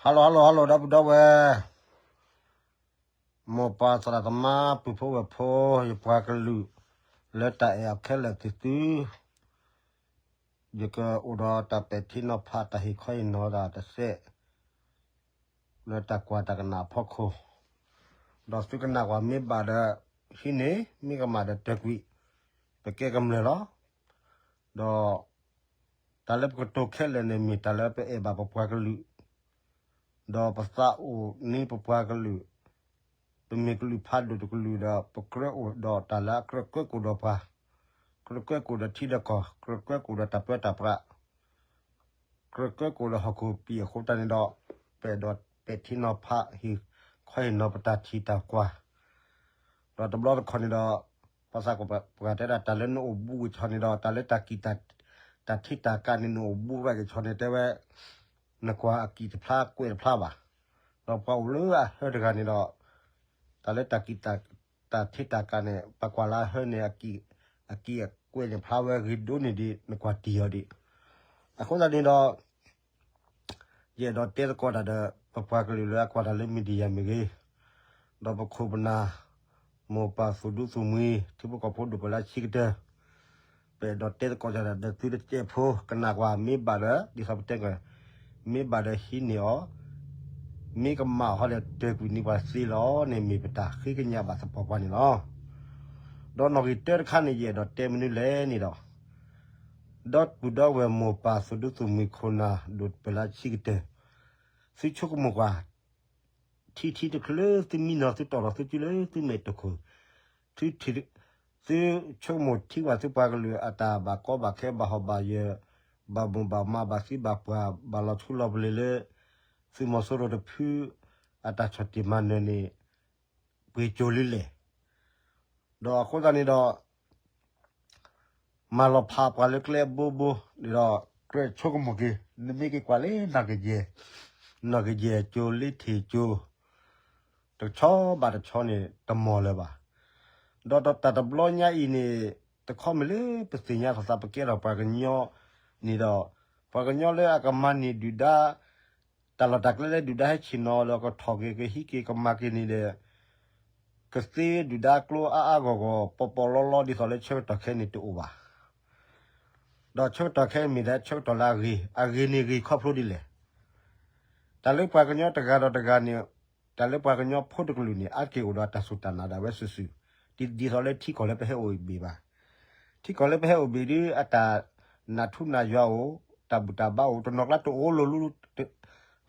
ဟါလီၤ ဟါလီၤ ဟါလီၤ ဒီပုၢ်ဒီဝဲၢ်, မိၢ်ပၢ်သရၣ်သမါ ပုၢ်ဖိဝဲၢ်ဖိ, ယပှၤကလုာ် လၢတၢ်အဲၣ်အီၤခဲလၢာ်သ့ၣ်သု, ယကအိၣ်ဒီးတၢ်ပဲာ်ထံနီၤဖး တၢ်ဟ့ၣ်ခီဟ့ၣ်နီၤတၢ်တစဲး လၢတၢ်ကွၢ်တၢ်ကနၣ်အဖီခိၣ်, ဒီးသုကနၣ်ကွၢ်မ့ၢ်ဘၣ်ဒီးဟံးန့ၢ်, မ့ၢ်ကမၣ်ဒီးတၢၢ်ကွံာ်, ပကဲကမျၢၢ်လီၤ. ဒီးတၢ်လၢပကတိၤခဲလၢာ်န့ၣ် မ့ၢ်တၢ်လၢပအဲၣ်ဘၣ်ပပှၤကလုာ်, ဒီးပသးအိၣ်န့ၢ်ပပှၤကလုာ်, ပမ့ၢ်ကလုာ်ဖးဒိၣ်တကလုာ်ဒီး ပကြၢးအိၣ်ဒီးတၢ်လၢအကြၢးကွဲကိၣ်ဒီးပှၤ, ကြၢးကွဲကိၣ်ဒီးထံဒီးကီၢ်, ကြၢးကွဲကိၣ်ဒီးတၢ်ပၢတၢ်ပြး, ကြၢးကွဲကိၣ်ဒီးဟီၣ်ခိၣ်ပံာ်အဃိတၢ်န့ၣ်ဒီး, ပအဲၣ်ဒိးပဲာ်ထံနီၤဖး ဟ့ၣ်ခီဟ့ၣ်နီၤပတၢ်ထံၣ်တၢ်ကွၢ်, ဒီးတဘျီတခီၣ်န့ၣ်ဒီး, ပှၤသးပှၢ်တဲဒၣ် တၢ်လၢနအိၣ်ဘူးက့ၤဆီန့ၣ်ဒီး တၢ်လၢတၢ်ကံၣ်, တၢ်ထံတၢ်ကးန့ၣ် နအိၣ်ဘူးရၣ်က့ၤဆီန့ၣ် တဲဝဲ, နကွၢ်အကံၣ်တဖျါကွဲးတဖျါဘၣ်, ဒီးပှၤအိၣ်လၢအဟၢတဂၤန့ၣ်ဒီး, တၢ်လၢတၢ်ကံၣ်, တၢ်ထံတၢ်ကးန့ၣ် ပှၤကွၢ်လၢအဟၢန့ၣ် အကံၣ်အကွဲးန့ၣ် ဖျါဝဲဂ့ၤဒိၣ်န့ၢ်ဒံး နကွၢ်တံၢ်အီၤဒံး, အဃိသတးန့ၣ်ဒီး ယအဲၣ်ဒိးတဲသကိးတၢ်ဒီး ပပှၤကလုာ်လၢအကွၢ်တၢ်လၢ media မ့ၢ်ဂ့ၤ, ဒီးပခိၣ်ပနၢ်, မိၢ်ပၢ်သူၣ်ဒူသူၣ်မှံၤ ထံဖိကီၢ်ဖိဒိၣ်ပှၤလၢဆံးကတၢၢ်, ပအဲၣ်ဒိးတဲသကိးတၢ်ဒီးသုတစဲးဖိ ကနၣ်ကွၢ်မ့ၢ်ဘၣ်ဒီး ဒ်သိးပတဲကီး, မ့ၢ်ဘၣ်ဒီးဟံးန့ၢ်အီၤ, မ့ၢ်ကမၣ်အီၤဒီးတၢၢ်ကွံာ်န့ၢ်ပှၤသ့လီၤန့ၣ် မ့ၢ်ပတၢ်ဃ့ကညးဘၣ်သပှၢ်ပှၢ်န့ၣ်လီၤ. ဒီးနီၣ်ဂံၢ်တၢတခါန့ၣ် ယအဲၣ်ဒိးတဲမနုၤလဲၣ်န့ၣ်ဒီး ဒီပုၢ်ဒီဝဲၢ်မိၢ်ပၢ်သူၣ်ဒူသူၣ်မှံၤခိၣ်နၢ်ဒိၣ်ပှၤလၢဆံးကတၢၢ်, သုဆိကမိၣ်ကွၢ်, ထံထံတချုးလၢသုမံနီၤ သုတီၢ်ထီၣ်သုစုလၢသုမဲာ်တခိၣ်, သု, သုဆိကမိၣ်ထံကွၢ်သုပှၤကလုာ်အတၢ်ဘၣ်ကီဘၣ်ခဲ ဘၣ်ဟီၣ်ဘၣ်ယၢၤ, ဘၣ်မိၢ်ဘၣ်မး ဘၣ်သံဘၣ်ပှၢ် ဘၣ်လီၤထူလီၤပလ့ၤလၢ သုးမီၤစိရိၤတဖု အတၢ်ဆီၣ်တံၢ်မၤနၢၤန့ၣ် ပှ့ၤကၠိၤလံလဲၣ်. ဒီးအဃိသတးန့ၣ်ဒီး မၤလီၤဖးပှၤလၢကျဲအဘိဘိ, ဒီးကြၢးဆိကမိၣ်က့ၤ, နမ့ၢ်က့ၤကွၢ်လၢနီၢ်ကယဲၢ်, နီၢ်ကယဲၢ်ကၠိ လ့ထံၣ်ကၠိ, တဆီဘၣ်တဆီန့ၣ် တမီၢ်လၢၤဘၣ်. ဒီးတၢ်တဘျီညါအံၤန့ၣ်, တခီမ့ၢ်လၢပသ့ၣ်ညါသးသး ပကဲထီၣ်ပှၤကညီန့ၣ်ဒီး, ပှၤကညီလၢအကမၤန့ၢ်ဒုၣ်ဒါ တၢ်လီၢ်တၢ်ကျဲလၢဒုၣ်ဒါဟဲဆ့ၣ်နီၤလၢကထီၣ်က့ၤ ကဟံးက့ၤ ကမၤက့ၤန့ၣ်ဒီး, ကသ့ဒုၣ်ဒါကျိအါအါဂီၢ်ဂီၢ် ပီၤပီၤလီလီ ဒ်သိးလၢဆၢကတီၢ်ခဲအံၤန့ၣ်တအိၣ်ဘၣ်. ဒီးဆၢကတီၢ်ခဲအံၤမ့ၢ်ဒၣ်ဆၢကတီၢ်လၢအဂ့ၤ, အဂ့ၤန့ၣ်ဂ့ၤခီဖျိဒ်လဲၣ်. တၢ်လၢပှၤကညီတဂၤဒီးတဂၤန့ၣ်, တၢ်လၢပှၤကညီဖိတကလုာ်န့ၣ် အါတက့ၢ်အိၣ်ဒီးတၢ်စူၢ်တၢ်နာ်ဒၣ်ဝဲစုာ်စုာ်, ဒ်သိးလၢထံကီၢ်လၢပဟဲအိၣ်ဘ့ၣ်ဘၣ်. ထံကီၢ်လၢပဟဲအိၣ်ဘ့ၣ်ဒီး အတၢ်နးထူနးယွၤအိၣ်, တၢ်ဘူၣ်တၢ်ဘါအိၣ်, တနီၤကျါတအိၣ်လီၤလီၤ,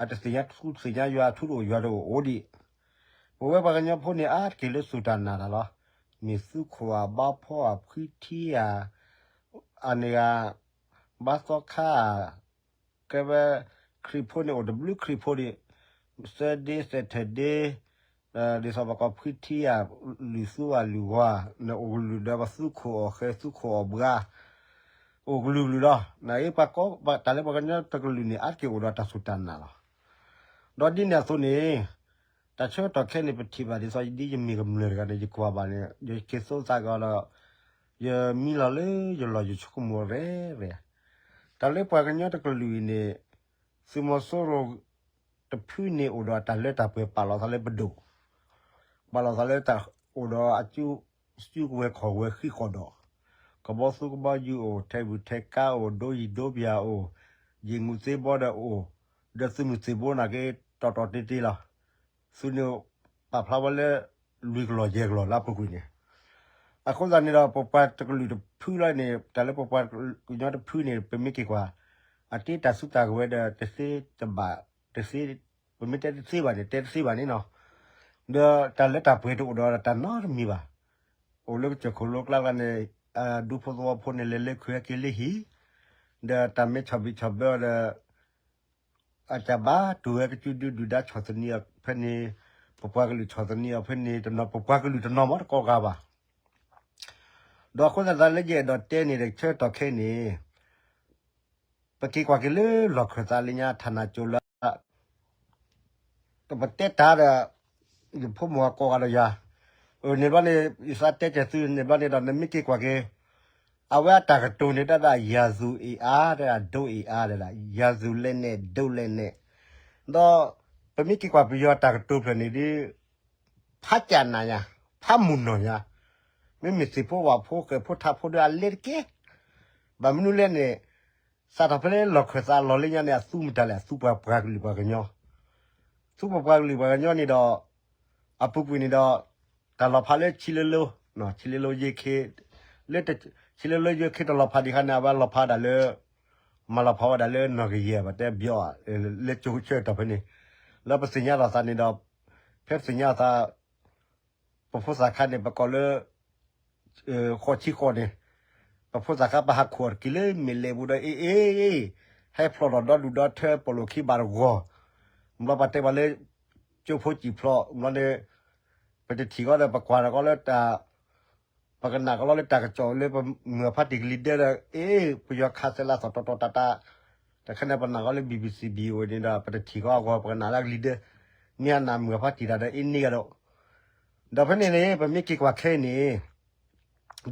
အတသ့ၣ်ညါထူသ့ၣ်ညါယွၤ, ထူတအိၣ်ယွၤတအိၣ်အိၣ်ဒံး. ပဝဲပှၤကညီဖိန့ၣ် အါတက့ၢ်လၢစူၢ်တၢ်နာ်တၢ်လီၤ. မ့ၢ်သူခိၣ်ဧါ, ဘါဖီဧါ, ဖှံထံဧါ, အန့ၣ်ဂ့ၤ, ဘါသီခါဧါ, ကဲဝဲ, ခရံာ်ဖိန့ၣ်အိၣ်တဘျုးခရံာ်ဖိဒံး, Sunday, Saturday, ဒ်သိးပကိးဖှံထံဧါ, လုၢ်သူဧါ, လုၢ်ဝါ, န့ၣ်အိၣ်ကလုာ်ဒီးပသူခိၣ်အီၣ်ဃဲ, သူခိၣ်အီၣ်ဘှါ, အိၣ်ကလုာ်ကလုာ်လီၤ. နအံၤပှၤကိး, တၢ်လၢပှၤကညီတကလုာ်န့ၣ် အါတက့ၢ်အိၣ်ဒီးတၢ်စူၢ်တၢ်နာ်လီၤ. ဒီးဒ်န့ၣ်အသိးန့ၣ်, တၢ်ဆၢကတီၢ်ခဲအံၤန့ၣ် ပထံၣ်ဘၣ်ဒ်သိးဒ်ယမ့ၢ်ကမျၢၢ်တဂၤန့ၣ် ယကွၢ်ဘၣ်န့ၣ် ယက့ၤသိသးကီးဒီး, ယမံလီၤလၢယလီၢ်ယဆိကမိၣ်ရဲၣ်ရဲၣ်, တၢ်လၢပှၤကညီတကလုာ်အံၤန့ၣ်, သုးမီၤစိရိၤတဖုန့ၣ်အိၣ်ဒီးတၢ်လၢတၢ်ပှဲၤပာ်လီၤသးလၢပဒိၣ်, ပာ်လီၤသးလၢတၢ်အိၣ်ဒီးအစုကဝဲၤခီၣ်ဝဲဃံးဃီၣ်ဒီး, ကဘီသူကဘီယူၤအိၣ်, ထဲးဘူၣ်ထဲးကါအိၣ်, ဒိယံၤဒိပယၤအိၣ်, ယံာ်မူးသ့ဘီဒီးအိၣ်, ဒီးသုးမုၢ်သံၣ်ဘိန့ၣ်က့ၤတီၤတီၤတ့တ့လီၤ. သုးန့ၣ်ပာ်ဖျါဝဲလၢ လွံၢ်ကလီၢ်ယဲၢ်ကလီၢ်လၢအပူၤကွံာ်န့ၣ်, အဃိသတးန့ၣ်ဒီး ပပှၤတကလုာ်တဖုလီၤန့ၣ် တၢ်လၢပပှၤကညီတဖုန့ၣ် ပမ့ၢ်က့ၤကွၢ်, အတ့တၢ်စုတၢ်ကဝဲၤဒီးတသ့တဘၣ်, တသ့, ပမ့ၢ်တဲတသ့ဘၣ်န့ၣ် တဲတသ့ဘၣ်န့ၣ်နီၤ, ဒီးတၢ်လၢတၢ်ပှဲၤတအိၣ်ဒီးတၢ်နီတမံၤဘၣ်. အိၣ်လၢကစၢၢ်ခိၣ်လိကျါကျါန့ၣ်, ဒူဖိသဝီဖိန့ၣ် လဲၤလၢခုးဟဲက့ၤလၢဟံၣ်, ဒီးတၢ်မ့ၢ်ဆီၣ်ဘံၣ်ဆီၣ်ဘၢအီၤဒီး အတၢ်ဘါတုၤဝဲကစုဒုဒုၣ်ဒါဆီၣ်သနံးအီၤဖဲန့ၣ်, ပပှၤကလုာ်ဆီၣ်သနံးအီၤဖဲန့ၣ်, တနီၤပပှၤကလုာ်တနီၤမ့ၢ်တကိးဂၤဘၣ်. ဒီးအဃိသတးလၢယအဲၣ်ဒိးတဲန့ၣ်ဒီးဆၢကတီၢ်ခဲအံၤန့ၣ်, ပက့ၤကွၢ်က့ၤလၢလီၢ်ခၢၣ်သးလၢညါ ထးနးကၠိလၢ ပတဲတၢ်ဒီး ယဖိမုၣ်အကိးဂၤဒီးယၤ, န့ၣ်ဘျီန့ၣ် ယသးတဲကဲၤသုန့ၣ်ဘျီန့ၣ်ဒီး နမ့ၢ်က့ၤကွၢ်က့ၤ, အဝဲအတၢ်ကတိၤန့ၣ် တၢ်ဒၣ် ရာဇူအ့ၣ်အါ, တၢ်ဒၣ် ဒိအ့ၣ်အါ, တၢ်ဒၣ် ရာဇူလက်နက်, ဒိလက်နက်, ဒီး ပမ့ၢ်က့ၤကွၢ်ပယီၤတၢ်ကတိၤဖျၢၣ်န့ၣ်ဒ် ဖးကၠးနးယၤ, ဖးမုၢ်နီၢ်ယၤ, မ့မ့ၢ်သ့ၣ်ဖိဝၣ်ဖိဃဲၣ်ဖိထးဖိဒီးအလဲတက့ၢ်. ဘၣ်မနုၤလဲၣ်န့ၣ် စးထီၣ်ဖဲလၢလီၢ်ခၢၣ်သးလီၤလၢညါန့ၣ် အသူမတၤလဲၣ် အသူပှၤပှၤကလုာ်ပှၤကညီ, သူပှၤပှၤကလုာ်ပှၤကညီန့ၣ်ဒီး အပူၤကွံာ်န့ၣ်ဒီး တၢ်လီၤဖးလၢဆံလၢလိ, ဆံလၢလိယဲၢ်ခ့, လၢ ဆံလၢလိယဲၢ်ခ့တလီၤဖးဒံးခါန့ၣ် အဝဲလီၤဖးဒၣ်လၢ မၤလီၤဖးဝဲဒၣ်လၢနီၢ်ကယဲၢ်ဘၣ်တဲဘျီဧါ, လၢကၠိဆၢကတီၢ်ဖဲန့ၣ် လၢပသ့ၣ်ညါလီၤသးန့ၣ်ဒီး ဖဲပသ့ၣ်ညါလီၤသး ပဖိသၣ်ခါန့ၣ် ပကိးလၢ ဃိးဆံဃိးန့ၣ် ပဖိသၣ်ခါပဟးခိၣ်အီၤတက့ၢ်လၢမ့ၢ်လဲၤပူၤဒီး အ့ၣ်အ့ၣ် ဟဲဖျိးထီၣ်ဒီဒူၣ်ဒီထၢ ပိာ်လိာ်ခံဘၣ်တဂီၤ, ဘျီပှၤတဲပှၤလၢ ကၠိဖိစံာ်ဖျိး ဘျီန့ၣ် ပတထံၣ်ဃီဒီး ပကွၢ်ထီၣ်ဃီလၢတၢ် ပကနၣ်ကလီလၢတၢ်ကစီၣ်လၢပမုၢ်အဖါတံၢ်ကလံၤဒၢဒီး အ့ၣ် ပယီၤခးစဲးလးသီၣ်တီတီတၢ်တၢ်, တခါန့ၣ် ပနာ်ဃီလၢ BBC VOA န့ၣ်ဒီး ပတထံၣ်ဃီအဂီၢ် ပကနၣ်လၢကလံၤဒၢ မ့ၢ်အနၢ်မုၢ်အဖါတံၢ်တၢ်ဒီး အ့ၣ်န့ၢ်ဂၤဒီး ဒီးဖဲန့ၣ်န့ၣ် ပမ့ၢ်က့ၤကွၢ်ခဲအံၤန့ၣ်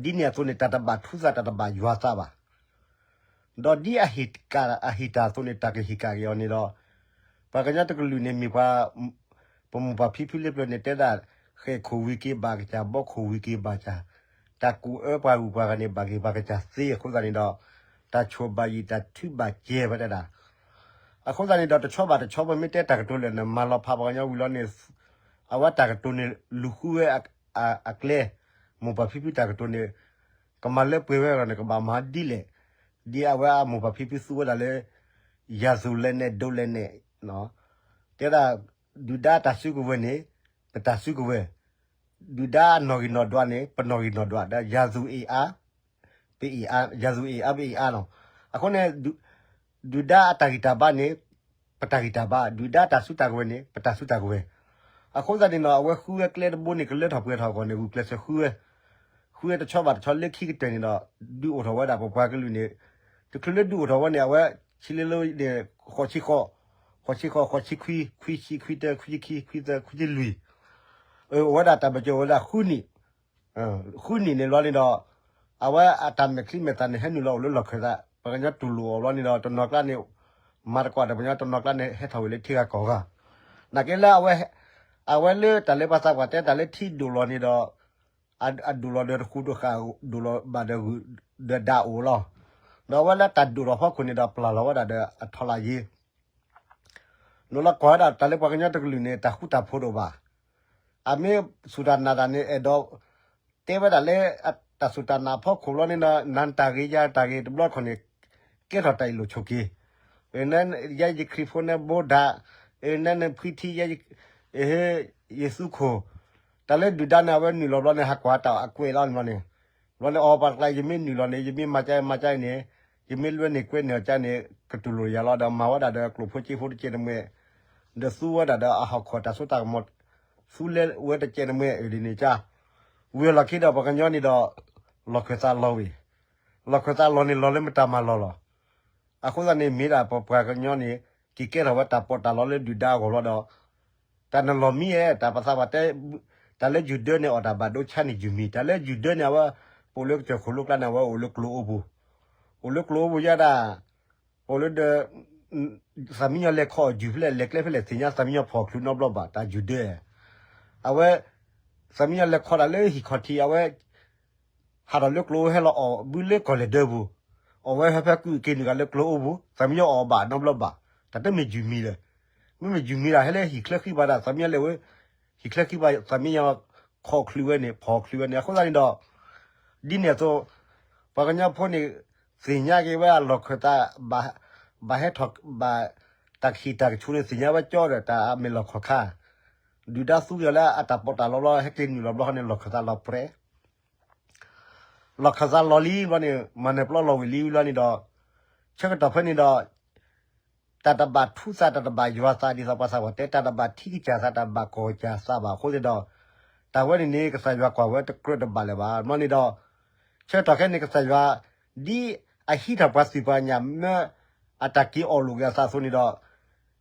ဒ်န့ၣ်အသိးန့ၣ် တၢ်တဘၣ်ထူသး တၢ်တဘၣ်ယွၤသးဘၣ်. ဒီးဒ်အဟ့ၣ်တၢ်အသိးန့ၣ် တၢ်ကဟ့ၣ်ကၣ်က့ၤအီၤန့ၣ်ဒီး ပှၤကညီတကလုာ်န့ၣ်မ့ၢ်ပှၤ ပမိၢ်ပၢ်ဖံဖုလၢပျၢၤန့ၣ် တဲဒၣ် ဃဲၣ်ခိၣ်ဝံၤက့ၤဘၣ်ကစၢ် ဘီခိၣ်ဝံၤက့ၤဘၣ်ကစၢ်, တၢ်ကူၣ်အၢပှၤဂုၤပှၤဂၤန့ၣ် ဘၣ်က့ၤဘၣ်ကစၢ်သ့အဃိသတးန့ၣ်ဒီး တၢ်ဆိၣ်ဘၣ်ယံာ် တၢ်ထုဘၣ်ကဲၤ ပတဲဒၣ် အဃိသတးန့ၣ်ဒီး တဆီဘၣ်တဆီ ပမ့ၢ်တဲတၢ်ကတိၤလၢာ်န့ၣ် မၤလီၤဖးပှၤကညီဝံၤလီၤန့ၣ် အဝဲတၢ်ကတိၤန့ၣ် လူၤဃုဝဲအကျဲ, မိၢ်ပၢ်ဖံဖုတၢ်ကတိၤန့ၣ် ကမၤလၢပှဲၤဝဲလီၤန့ၣ် ကဘၣ်မၤဒ်လဲၣ်, ဒ်အဝဲအမိၢ်ပၢ်ဖံဖုသူဝဲဒၣ်လၢ ယၤသူလဲၣ်နဲၣ် ဒိးလဲၣ်နဲၣ်, တဲဒၣ် ဒုၣ်ဒါတၢ်စုကဝဲၤန့ၣ် ပတၢ်စုကဝဲၤ, ဒုၣ်ဒါအနီၣ်ဂံၢ်နီၣ်ဒွးန့ၣ် ပနီၣ်ဂံၢ်နီၣ်ဒွး ဒီးယၤသူအ့ၣ်အါ ပအ့ၣ်အါ, ယၤသူအ့ၣ်အါ ပအ့ၣ်အါလီၤ. အဃိန့ၣ် ဒုၣ်ဒါအတၢ်ဂံၢ်တၢ်ဘါန့ၣ် ပတၢ်ဂံၢ်တၢ်ဘါ, ဒုၣ်ဒါတၢ်စုတၢ်ကဝဲၤန့ၣ် ပတၢ်စုတၢ်ကဝဲၤ, အဃိသတးန့ၣ်ဒီး အဝဲဃုဝဲကျဲတဘိန့ၣ် ကလၢထီၣ်ပှဲၤထီၣ်အဂီၢ်န့ၣ် ဂုာ်ကျဲးစၢးဃုဝဲ, ဃုဝဲတဆီဘၣ်တဆီလၢခံကတၢၢ်န့ၣ်ဒီး ဒုးအိၣ်ထီၣ်ဝဲဒၣ်ပပှၤကလုာ်န့ၣ်, တချုးလၢဒုးအိၣ်ထီၣ်ဝဲန့ၣ် အဝဲ ဆံလၢလိန့ၣ် ဃိးဆံဃိး, ဃိးဆံဃိး, ဃိးဆံခွံ, ခွံဆံ, ခွံတၢ, ခွံဆံခံ, ခွံသၢ, ခွံဆံလွံၢ်, အိၣ်ဝဲဒၣ်တၢ်ဘၢၣ်စၢၤဝဲဒၣ်ဃုနံၣ်, ဃုနံၣ်န့ၣ်လီၤန့ၣ်ဒီး အဝဲအတၢ်မဲာ်ချံမဲာ်သၣ်န့ၣ် ဟဲနုာ်လီၤအိၣ်လၢလီၢ်ခၢၣ်သး, ပှၤကညီတူၢ်လိာ်အီၤလီၤန့ၣ်ဒီး တနီၤကျါန့ၣ် မၤသကိးဒီးပှၤကညီ တနီၤကျါန့ၣ် ဟဲထီၣ်ဝံၤလၢထံဂၤကီၢ်ဂၤ, နာ်က့လၢ အဝဲလၢတၢ်လၢပှၤသးပှၢ်တဲတၢ်လၢထံဒိၣ်လီၤန့ၣ်ဒီး အဒိၣ်လီၤဒီးတဃူတဃာ် ဒိၣ်လီၤဘၣ်ဒီးဂုၢ်ဒီးဒၣ်အိၣ်လီၤ, ဒီးအဝဲလၢတၢ်ဒိၣ်လီၤဖီခိၣ်န့ၣ်ဒီး ပျၢ်လီၤဝဲဒၣ်ဒီးအထီလၢ်ယ့ နုာ်လီၤကွၢ်ဝဲဒၣ်တၢ်လၢပှၤကညီတကလုာ်န့ၣ် တၢ်ဃူတၢ်ဖိးတအိၣ်ဘၣ်, အမ့ၢ်စူၢ်တၢ်နာ်တၢ်န့ၣ် အဲၣ်ဒိး တဲဝဲဒၣ်လၢ တၢ်စူၢ်တၢ်နာ်အဖီခိၣ်လီၤန့ၣ်ဒီး နၤတၢ်ဂ့ၤ ယၤတၢ်ဂ့ၤ တဘျီတခီၣ်န့ၣ် ကဲထီၣ်တၢ်အ့ၣ်လိာ်ဆိးက့, နၤယဲယခရံာ်ဖိ နၤဘိဒၣ်, နၤနဖှံထံ ယဲယသူခိၣ်, တၢ်လၢဒုၣ်ဒါန့ၣ် အဝဲနုာ်လီၤဘျီန့ၣ် ဟးကွၢ်တၢ်အကွဲးလီၤန့ၣ်ဘျီန့ၣ်, ဘျီန့ၣ်အီၤပှၤတကျါ ယမ့ၢ်နုာ်လီၤန့ၣ် ယမ့ၢ်မၤကါမၤကါအံၤန့ၣ်, ယမ့ၢ်လွဲန့ၢ်ကွဲန့ၢ်အီၤကါန့ၣ် ကတူၢ်လိာ်ယၤလီၤဒီး မၤဝဲဒၣ်ဒီးကျိာ်ဖိစ့ဖိတကဲန့ၣ်မ့ၢ်, ဒီးသူဝဲဒၣ်ဒီးအဟီၣ်ခိၣ်တၢ်စိတၢ်ကမီၤ သူလဲဝဲတကဲန့ၣ်မ့ၢ်ဒ်န့ၣ်ကါ, ဝံၤအလီၢ်ခံဒီးပှၤကညီန့ၣ်ဒီး လီၢ်ခၢၣ်သးလီၤဝံၤ, လီၢ်ခၢၣ်သးလီၤန့ၣ်လီၤလၢမတၤမၤလီၤလီၤ, အဃိသတးန့ၣ်မ့ၢ်ဒၣ်ပပှၤကညီန့ၣ် က့ၤကဲထီၣ်ဝဲတၢ်ပီးတၢ်လီလၢဒုၣ်ဒါအဂီၢ်လီၤဒီး တၢ်နလီၤမံအဲၣ် တၢ်ပသးပှၢ်တဲ တၢ်လၢယုၢ်ဒၢန့ၣ် အီၣ်တၢ်ဘၣ်ဒိဆါန့ၣ်ယုၢ်မံၤ တၢ်လၢယုၢ်ဒၢန့ၣ် အဝဲ ပအိၣ်လၢကစၢၢ်ခိၣ်လိကျါန့ၣ် အဝဲအိၣ်လၢကျိၤအိပူၤ, အိၣ်လၢကျိၤအိပူၤယဲဒၣ်, အိၣ်လၢဒီး သးမံညီလဲၤခီအီၣ်ယုၢ်ဖဲလဲၣ် လဲၤကျဲဖဲလဲၣ် သ့ၣ်ညါသးမံညီဖီၣ်ချုးနီတဘျီဘၣ် တၢ်ယုၢ်ဒၢ, အဝဲ သးမံညီလဲၤခီတၢ်လၢဟံၣ်ခီၣ်ထံး အဝဲ ဟးထီၣ်လၢကျိၤအိဟဲလီၤအီၣ်ဘုလၢကီၢ်လဲၢ်ဒၢပူၤ, အီၣ်ဝဲဟဲဖဲကုၢ်က့ၤနုာ်ဂၤလၢကျိၤအိပူၤ သးမံညီအီၣ်ဘၣ်နီတဘျီဘၣ်, တၢ်တမ့ၢ်ယုၢ်မံၤလၢၤ, မ့မ့ၢ်ယုၢ်မံၤဒၣ်ဟဲလၢဟံၣ်ချၢဃံဘၣ်ဒၣ် သးမံညီလဲၤဝဲ, ဟံၣ်ချၢဃံဘၣ် သးမံညီခီၣ်ချုးဝဲန့ၣ် ဖီၣ်ချုးဝဲန့ၣ် အဃိသတးန့ၣ်ဒီး ဒ်န့ၣ်အသိး ပှၤကညီဖိန့ၣ် သ့ၣ်ညါက့ၤဝဲအလီၢ်ခၢၣ်သး ဘၣ်ဟဲထီၣ်ဘၣ် တၢ်ကဟံၣ်တၢ်ကဆူန့ၣ် သ့ၣ်ညါဝဲကၠီဒီးတၢ်အမဲာ်လီၢ်ခီၣ်ခါ, ဒုၣ်ဒါသူက့ၤလၢအတၢ်ပီးတၢ်လီလီ ဟဲက့ၤနုာ်လီၤဘျီဃီန့ၣ် လီၢ်ခၢၣ်သးလီၤပြဲ လီၢ်ခၢၣ်သးလီၤလံဘျီန့ၣ် မၤနၢၤပျီလီၤဝံၤလံဘျီန့ၣ်ဒီး ဆၢကတီၢ်ဖဲန့ၣ်ဒီး တၢ်တဘၣ်ထူသး တၢ်တဘၣ်ယွၤသး ဒ်သိးပှၤသးပှၢ်တဲ တၢ်တဘၣ်ထံကစၢ်သး တၢ်ဘၣ်ကီၢ်ကစၢ်သးဘၣ်အဃိသတးဒီး တၢ်ဝဲန့ၣ်န့ၣ် ကစၢ်ယွၤကွၢ်ဝဲတကြၢးတဘၣ်လၢၤဘၣ်. ဘျီန့ၣ်ဒီး ဆၢကတီၢ်ခဲအံၤန့ၣ် ကစၢ်ယွၤ ဒ်အဟံးထီၣ်ပှၤသွံၣ်ပှၤညၣ်မၢ အတၢ်က့ၤအီၣ်လိာ်က့ၤအသးအသိးန့ၣ်ဒီး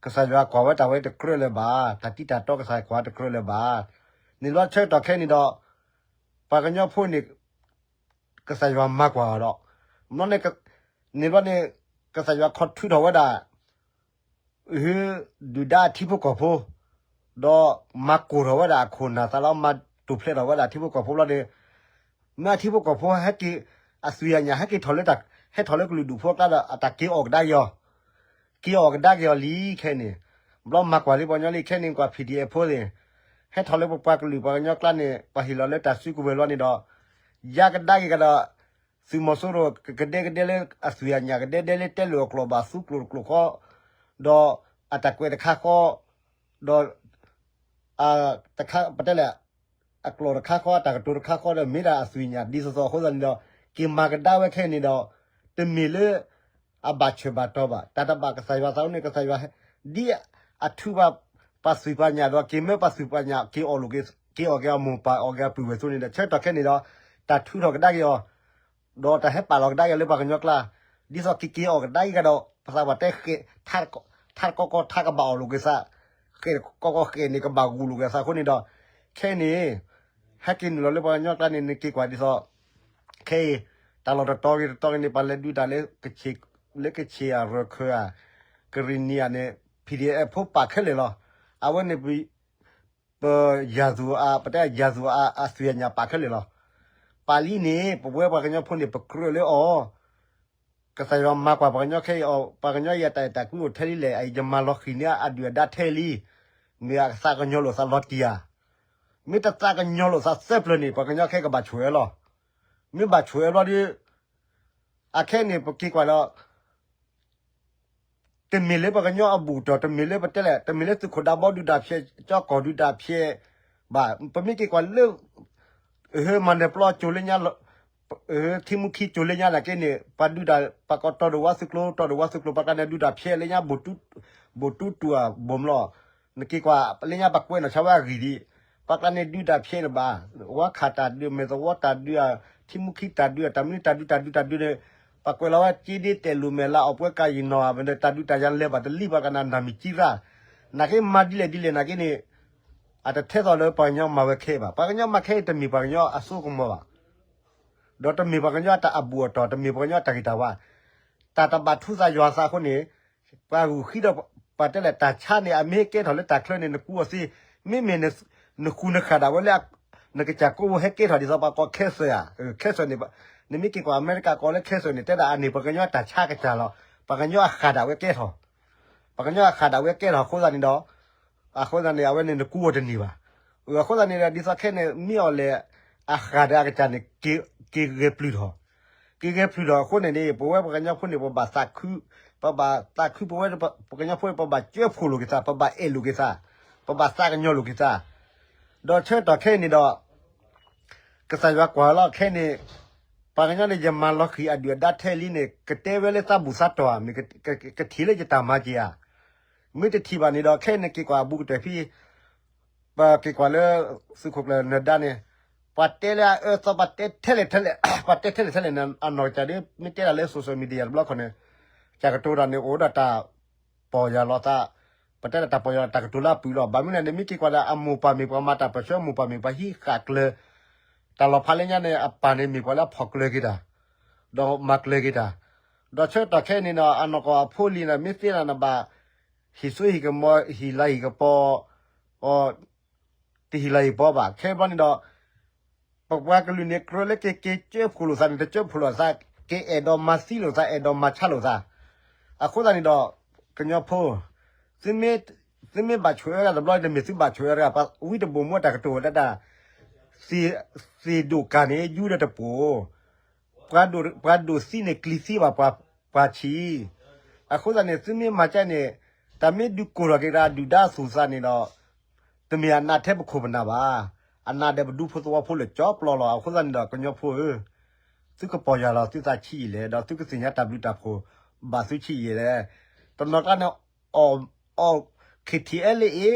ကစၢ်ယွၤကွၢ်ဝဲတၢ်ဝဲတကြၢးလၢၤဘၣ်. တၢ်တံၤတၢ်တီကစၢ်ယွၤကွၢ်တကြၢးလၢၤဘၣ်. န့ၣ်ဘျီဆၢကတီၢ်ခဲအံၤန့ၣ်ဒီး ပှၤကညီဖိန့ၣ် ကစၢ်ယွၤမၤကွၢ်အီၤဒီး ဘျီန့ၣ် န့ၣ်ဘျီန့ၣ် ကစၢ်ယွၤခီၣ်ထုးထီၣ်ဝဲဒၣ် ဒုၣ်ဒါအထံဖိကီၢ်ဖိ ဒီးမၤကိၢ်ထီၣ်ဝဲဒၣ်အခိၣ်နၢ်သးလီၤ, မၤတိာ်ဖျဲးထီၣ်ဝဲဒၣ်ထံဖိကီၢ်ဖိဘျီဒီး မ့ၢ်အထံဖိကီၢ်ဖိဟဲက့ၤ အသွံၣ်အညၣ်ဟဲက့ၤထီၣ်လၢ ဟဲထီၣ်လၢကလုာ်ဒူၣ်ဖိအကျါဒီး အတၢ်က့ၤအီၣ်ကဒါက့ၤအီၤ, က့ၤအီၣ်ကဒါက့ၤအီၤလံခဲန့ၣ်, ဘျီမၤကွၢ်လံပှၤကညီလံခဲန့ၣ် ကွၢ် PDF ဖိသ့ၣ် ဟဲထီၣ်လၢပပှၤကလုာ်ပှၤကညီကျါန့ၣ် ပှၤဟ့ၣ်လီၤလၢတၢ်စုကဝဲၤလီၤန့ၣ်ဒီး ယါကဒါက့ၤကဒီး သုးမီၤစိရိၤကဒဲကဒဲလၢအသွံၣ်အညၣ် ကဒဲဒဲလၢတဲလိာ်အကျိာ်ဘၣ် သူကျိာ်တကျိာ်ဃီ, ဒီးအတၢ်ကွဲးတခါဃီ, ဒီး တခါ ပတဲလဲၣ် အကျိာ်တခါဃီ အတၢ်ကတိၤတခါဃီဒီး မ့ၢ်ဒၣ်အသွံၣ်ညၣ်ဒ်သိးသိးအဃိသတးန့ၣ်ဒီး က့ၤမၤကဒါဝဲခဲန့ၣ်ဒီး တမ့ၢ်လၢ အဘၣ်ဆၢၣ်ဘၣ်တီၤဘၣ် တၢ်တဘၣ်ကစၢ်ယွၤသးအဃိန့ၣ် ကစၢ်ယွၤ ဒ်အထုးဘၣ် ပှၤသွံၣ်ပှၤညၣ်ဒီး က့ၤမၢပှၤသွံၣ်ပှၤညၣ် က့ၤအီၣ်လိာ်က့ၤ က့ၤအီၣ်က့ၤအမိၢ်ပၢ်အီၣ်က့ၤအပုၢ်ဝဲၢ်အသိးန့ၣ်ဒီး ဆၢကတီၢ်ခဲန့ၣ်ဒီး တၢ်ထုးထီၣ်ကဒါက့ၤအီၤ ဒီးတၢ်ဟဲပာ်လီၤကဒါက့ၤလၢပှၤကညီကျါ, ဒ်သိးက့ၤက့ၤအီၣ်ကဒါက့ၤကဒီး ပသးပှၢ်တဲဃဲး ထါတကီကီထါကဘၣ်အီၣ်လိာ်က့ၤသး, ဃဲးတကီကီဃဲးန့ၣ် ကဘၣ်ဂုာ်လိာ်က့ၤသးအဃိန့ၣ်ဒီး ခဲအံၤန့ၣ် ဟဲက့ၤနုာ်လီၤလၢပှၤကညီကျါန့ၣ် နက့ၤကွၢ်ဒ်သိး ခဲအံၤ တၢ်လီၢ်တတီၤဂ့ၤတတီၤဂ့ၤန့ၣ် ပှၤလဲၤဒုးတၢ်လၢ လၢကခ့ၣ်ဧါ ရၢၢ်ခၢၣ်ဧါ ကရံၣ်နံၣ်ဧါန့ၣ် PDF ဖိပာ်ခဲလၢာ်လီၤ. အဝဲန့ၣ် ပ ပယၤသူၤအ ပတဲယၤသူၤအ အသွံၣ်အညၣ်ပာ်ခဲလၢာ်လီၤ. ပာ်လံန့ၣ် ပဝဲပှၤကညီဖိန့ၣ် ပကြၢးလၢအီၤ, ကစၢ်ယွၤမၤကွၢ်ပှၤကညီခဲအံၤအီၤ ပှၤကညီအံၤအတၢ်အဲၣ်တၢ်ကွံအိၣ်ထဲလံလဲၣ်, အံၤယမၤလီၤဃံၤန့ၢ်အဒုၣ်အဒါထဲလံ, မ့ၢ်အကသးကညီၤလိာ်သးလီၤတံၢ်ဧါ. မ့ၢ်တသးကညီၤလိာ်သးသၢပျၢၤန့ၣ် ပှၤကညီခဲအံၤကဘၣ်ဆိၣ်အၢလီၤ. မ့ၢ်ဘၣ်ဆိၣ်အၢဘျီဒီး အခဲအံၤန့ၣ် ပက့ၤကွၢ်လီၤ တမ့ၢ်လၢပှၤကညီအဘူၣ်တီၢ်, တမ့ၢ်လၢပတဲလဲၣ်, တမ့ၢ်လၢသုးခိၣ်ဒးဘီဒုးတၢ်ဖျဲး, ကၠီကီၢ်ဒုးတၢ်ဖျဲးဘၣ်. ပမ့ၢ်က့ၤကွၢ်လၢ ဟၢမၤနၢၤပျီကၠိလၢညါ, ထံမူခံကၠိလၢညါနာ်က့န့ၣ် ပှၤဒုးတၢ် ပှၤကီၢ်တီၢ်ဒိၣ်ဝါသုးကျိၤ, တီၢ်ဒိၣ်ဝါသုးကျိၤ ပှၤကျါန့ၣ်ဒုးတၢ်ဖျဲးလၢညါ, ဘိၣ်တူတူၢ်ဘိၣ်မျီ, နက့ၤကွၢ်လၢညါပှၤကွဲးနီၣ်ဆါဝဲအဂံၢ်ဒံး, ပှၤကျါန့ၣ်ဒုးတၢ်ဖျဲးန့ၣ်ဘၣ်, ဝါခးတၢ်ဒုး, မဲာ်သဝီတၢ်ဒုး, ထံမူခံတၢ်ဒုး, တၢ်မနုၤတၢ်ဒုး တၢ်ဒုး တၢ်ဒုးန့ၣ် ပှၤကွဲးလီၤဝဲ က့ဒ့တဲာ်လူၤမဲာ်လၤ အီၣ်ပှဲၤကၢ်ယံၤနီၣ်ဧါ, တၢ်ဒုးတၢ်ယၤလဲၤဘၣ်တလံ ပှၤကနၣ်နၢ်မံၤကံရၣ်, နာ်က့မၤဒ်လဲၣ်ဒ်လဲၣ်နာ်က့န့ၣ် အတထဲသိးလၢပှၤကညီမၤဝဲခဲအံၤဘၣ်. ပှၤကညီမၤခဲအံၤတမ့ၢ်ပှၤကညီအစိကမီၤဘၣ်. ဒီးတမ့ၢ်ပှၤကညီအတၢ်အဘူၣ်အတီၢ်, တမ့ၢ်ပှၤကညီအတၢ်ဂ့ၤတၢ်ဝါ, တၢ်တဘၣ်ထူးသးယွၤသးအဃိန့ၣ် ပှၤဂုာ်ဃံဒီး ပှၤတဲလဲၣ် တၢ်ဆါန့ၣ် အမ့ၢ်ဟဲကဲထီၣ်လၢတၢ်ချၢန့ၣ် နကူအီၤသ့, မ့မ့ၢ်နဃုနဃၣ်ဒၣ်ဝဲလၢ နကစၢ်ကိးဝဲဟဲကဲထီၣ်ဒ်သိးပှၤကိး cancer ဧါ, cancer န့ၣ်, နမ့ၢ်က့ၤကွၢ်အမဲရကၤကိးလၢ cancer န့ၣ် တဲဒၣ်အန့ၣ် ပှၤကညီတၢ်ဆါကစၢ်လီၤ, ပှၤကညီအဃၣ်ဒၣ်ဝဲကဲထီၣ်, ပှၤကညီအဃၣ်ဒၣ်ဝဲကဲထီၣ်အဃိသတးန့ၣ်ဒီး အဃိသတးန့ၣ် အဝဲန့ၣ်နကူအီၤတန့ၢ်ဘၣ်. အဃိသတးန့ၣ်ဒီး ဒ်သိးခဲအံၤန့ၣ် မ့ၢ်အီၤလဲၣ် အဃၣ်ဒီးအကစၢ်န့ၣ် က့ၤဂဲၤပျုၢ်ထီၣ်, က့ၤဂဲၤပျုၢ်ထီၣ်အဃိန့ၣ်န့ၣ် ပဝဲပှၤကညီဖိန့ၣ် ပဘၣ်သးခု, ပဘၣ်သးခု ပဝဲပှၤကညီဖိန့ၣ် ပဘၣ်ကၢဖှိၣ်လိာ်က့ၤသး, ပဘၣ်အဲၣ်လိာ်က့ၤသး, ပဘၣ်သးကညီၤလိာ်က့ၤသး, ဒီးဆၢကတီၢ်ခဲအံၤန့ၣ်ဒီး ကစၢ်ယွၤကွၢ်လီၤခဲအံၤန့ၣ် ပှၤကညီန့ၣ် ယမၤလီၤဃံၤအဒုၣ်အဒါထဲလံန့ၣ် ကတဲဝဲလၢသးဘူၣ်သးတီၢ်ဧါ, မ့ၢ်ကထံၣ်လၢယတၢ်မၤက့ၤဧါ, မ့ၢ်တထံၣ်ဘၣ်န့ၣ်ဒီး ခဲအံၤန့ၣ်က့ၤကွၢ်အဘူးကတၢၢ်ဖဲ ပက့ၤကွၢ်လၢ သုးခိၣ်ကျၢၢ်နၢၤဒါန့ၣ် ပှၤတဲလၢအအၢသီ ပှၤတဲထဲလဲၣ်ထဲလဲၣ်, ပှၤတဲထဲလဲၣ်ထဲလဲၣ်န့ၣ် အနီၢ်ကစၢ်ဒ် မ့ၢ်တဲဒၣ်လၢ social media တဘျီခီန့ၣ် ကၢ်ကတိၤတၢ်န့ၣ် အိၣ်ဒီးတၢ်ပီၢ်ယၢ်လီၤသး, ပတဲဒၣ်တၢ်ပီၢ်ယၢ်လီၤ တၢ်ကတိၤလၢအပုၢ်လီၤ. ဘၣ်မနုၤလဲၣ်န့ၣ် မ့ၢ်က့ၤကွၢ်ဒီး အမိၢ်ပၢ်မ့ၢ်ပှၤမၤတၢ်ပၢၢ်ဆၢ အမိၢ်ပၢ်မ့ၢ်ပှၤဟံးဃာ်ကျၢၤ တၢ်လီၤဖးလၢညါန့ၣ် အပၢ်န့ၣ်မ့ၢ်ပှၤလၢအဖီၣ်ကျၢၤက့ၤတၢ် ဒီးမၤကျၢၤက့ၤတၢ်, ဒီးဆၢကတီၢ်ခဲအံၤန့ၣ်ဒီး အနီၢ်ကီၢ်အဖိလံၤန့ၣ် မ့ၢ်သ့န့ၣ်နဘၣ် ဟံၣ်စိဟံၣ်ကမီၤ ဟံၣ်လၤဟံၣ်ကပီၤ တဟံၣ်လၤဟံၣ်ကပီၤဘၣ်. ခဲဘျီန့ၣ်ဒီး ပပှၤကလုာ်န့ၣ် ကြၢးလၢက့ၤက့ၤကၢဖှိၣ်လိာ်သးန့ၣ် တကၢဖှိၣ်လိာ်သး, က့ၤအဲၣ်ဒိးမၤသံလိာ်သး အဲၣ်ဒိးမၤဆါလိာ်သး. အဃိသတးန့ၣ်ဒီး ကညီဖိ သုမ့ၢ်ဘၣ်ဆိၣ်အၢတၢ်တဘျီ တမ့ၢ်သုဘၣ်ဆိၣ်အၢတဂၤ ပှၤဝံတဘိၣ်မူအတၢ်ကတိၤဝဲဒၣ် သ့ၣ်ဒိၣ်ကၢ်န့ၣ် ယူဒၢတပိာ် ပှၤဒိၣ်သံန့ၣ် ကျံၤသံဘၣ်ပှၤဆံး. အဃိသတးန့ၣ် သုမ့ၢ်မၤကၠဲန့ၣ် တၢ်မ့ၢ်ဒုးကိၢ်ထီၣ်က့ၤတၢ်ဒုၣ်ဒါသူၣ်သးန့ၣ်ဒီး တမ့ၢ်အနးထဲပခိၣ်ပနၢ်ဘၣ်. အနးဒီးပဒူဖိသဝီဖိလၢာ်ကၠီပျီလီၤ. အဃိသတးန့ၣ်ဒီး ကညီဖိဧၢ, သုကပီၢ်ယၢ်လီၤသုသးဆံးယံာ်လဲၣ်, ဒီးသုကသ့ၣ်ညါတၢ်ဘျုးတၢ်ဖှိၣ်ဘၣ်သုဆံးယံာ်လဲၣ်. တနီၤကျါန့ၣ် အီၣ် အီၣ် KTLA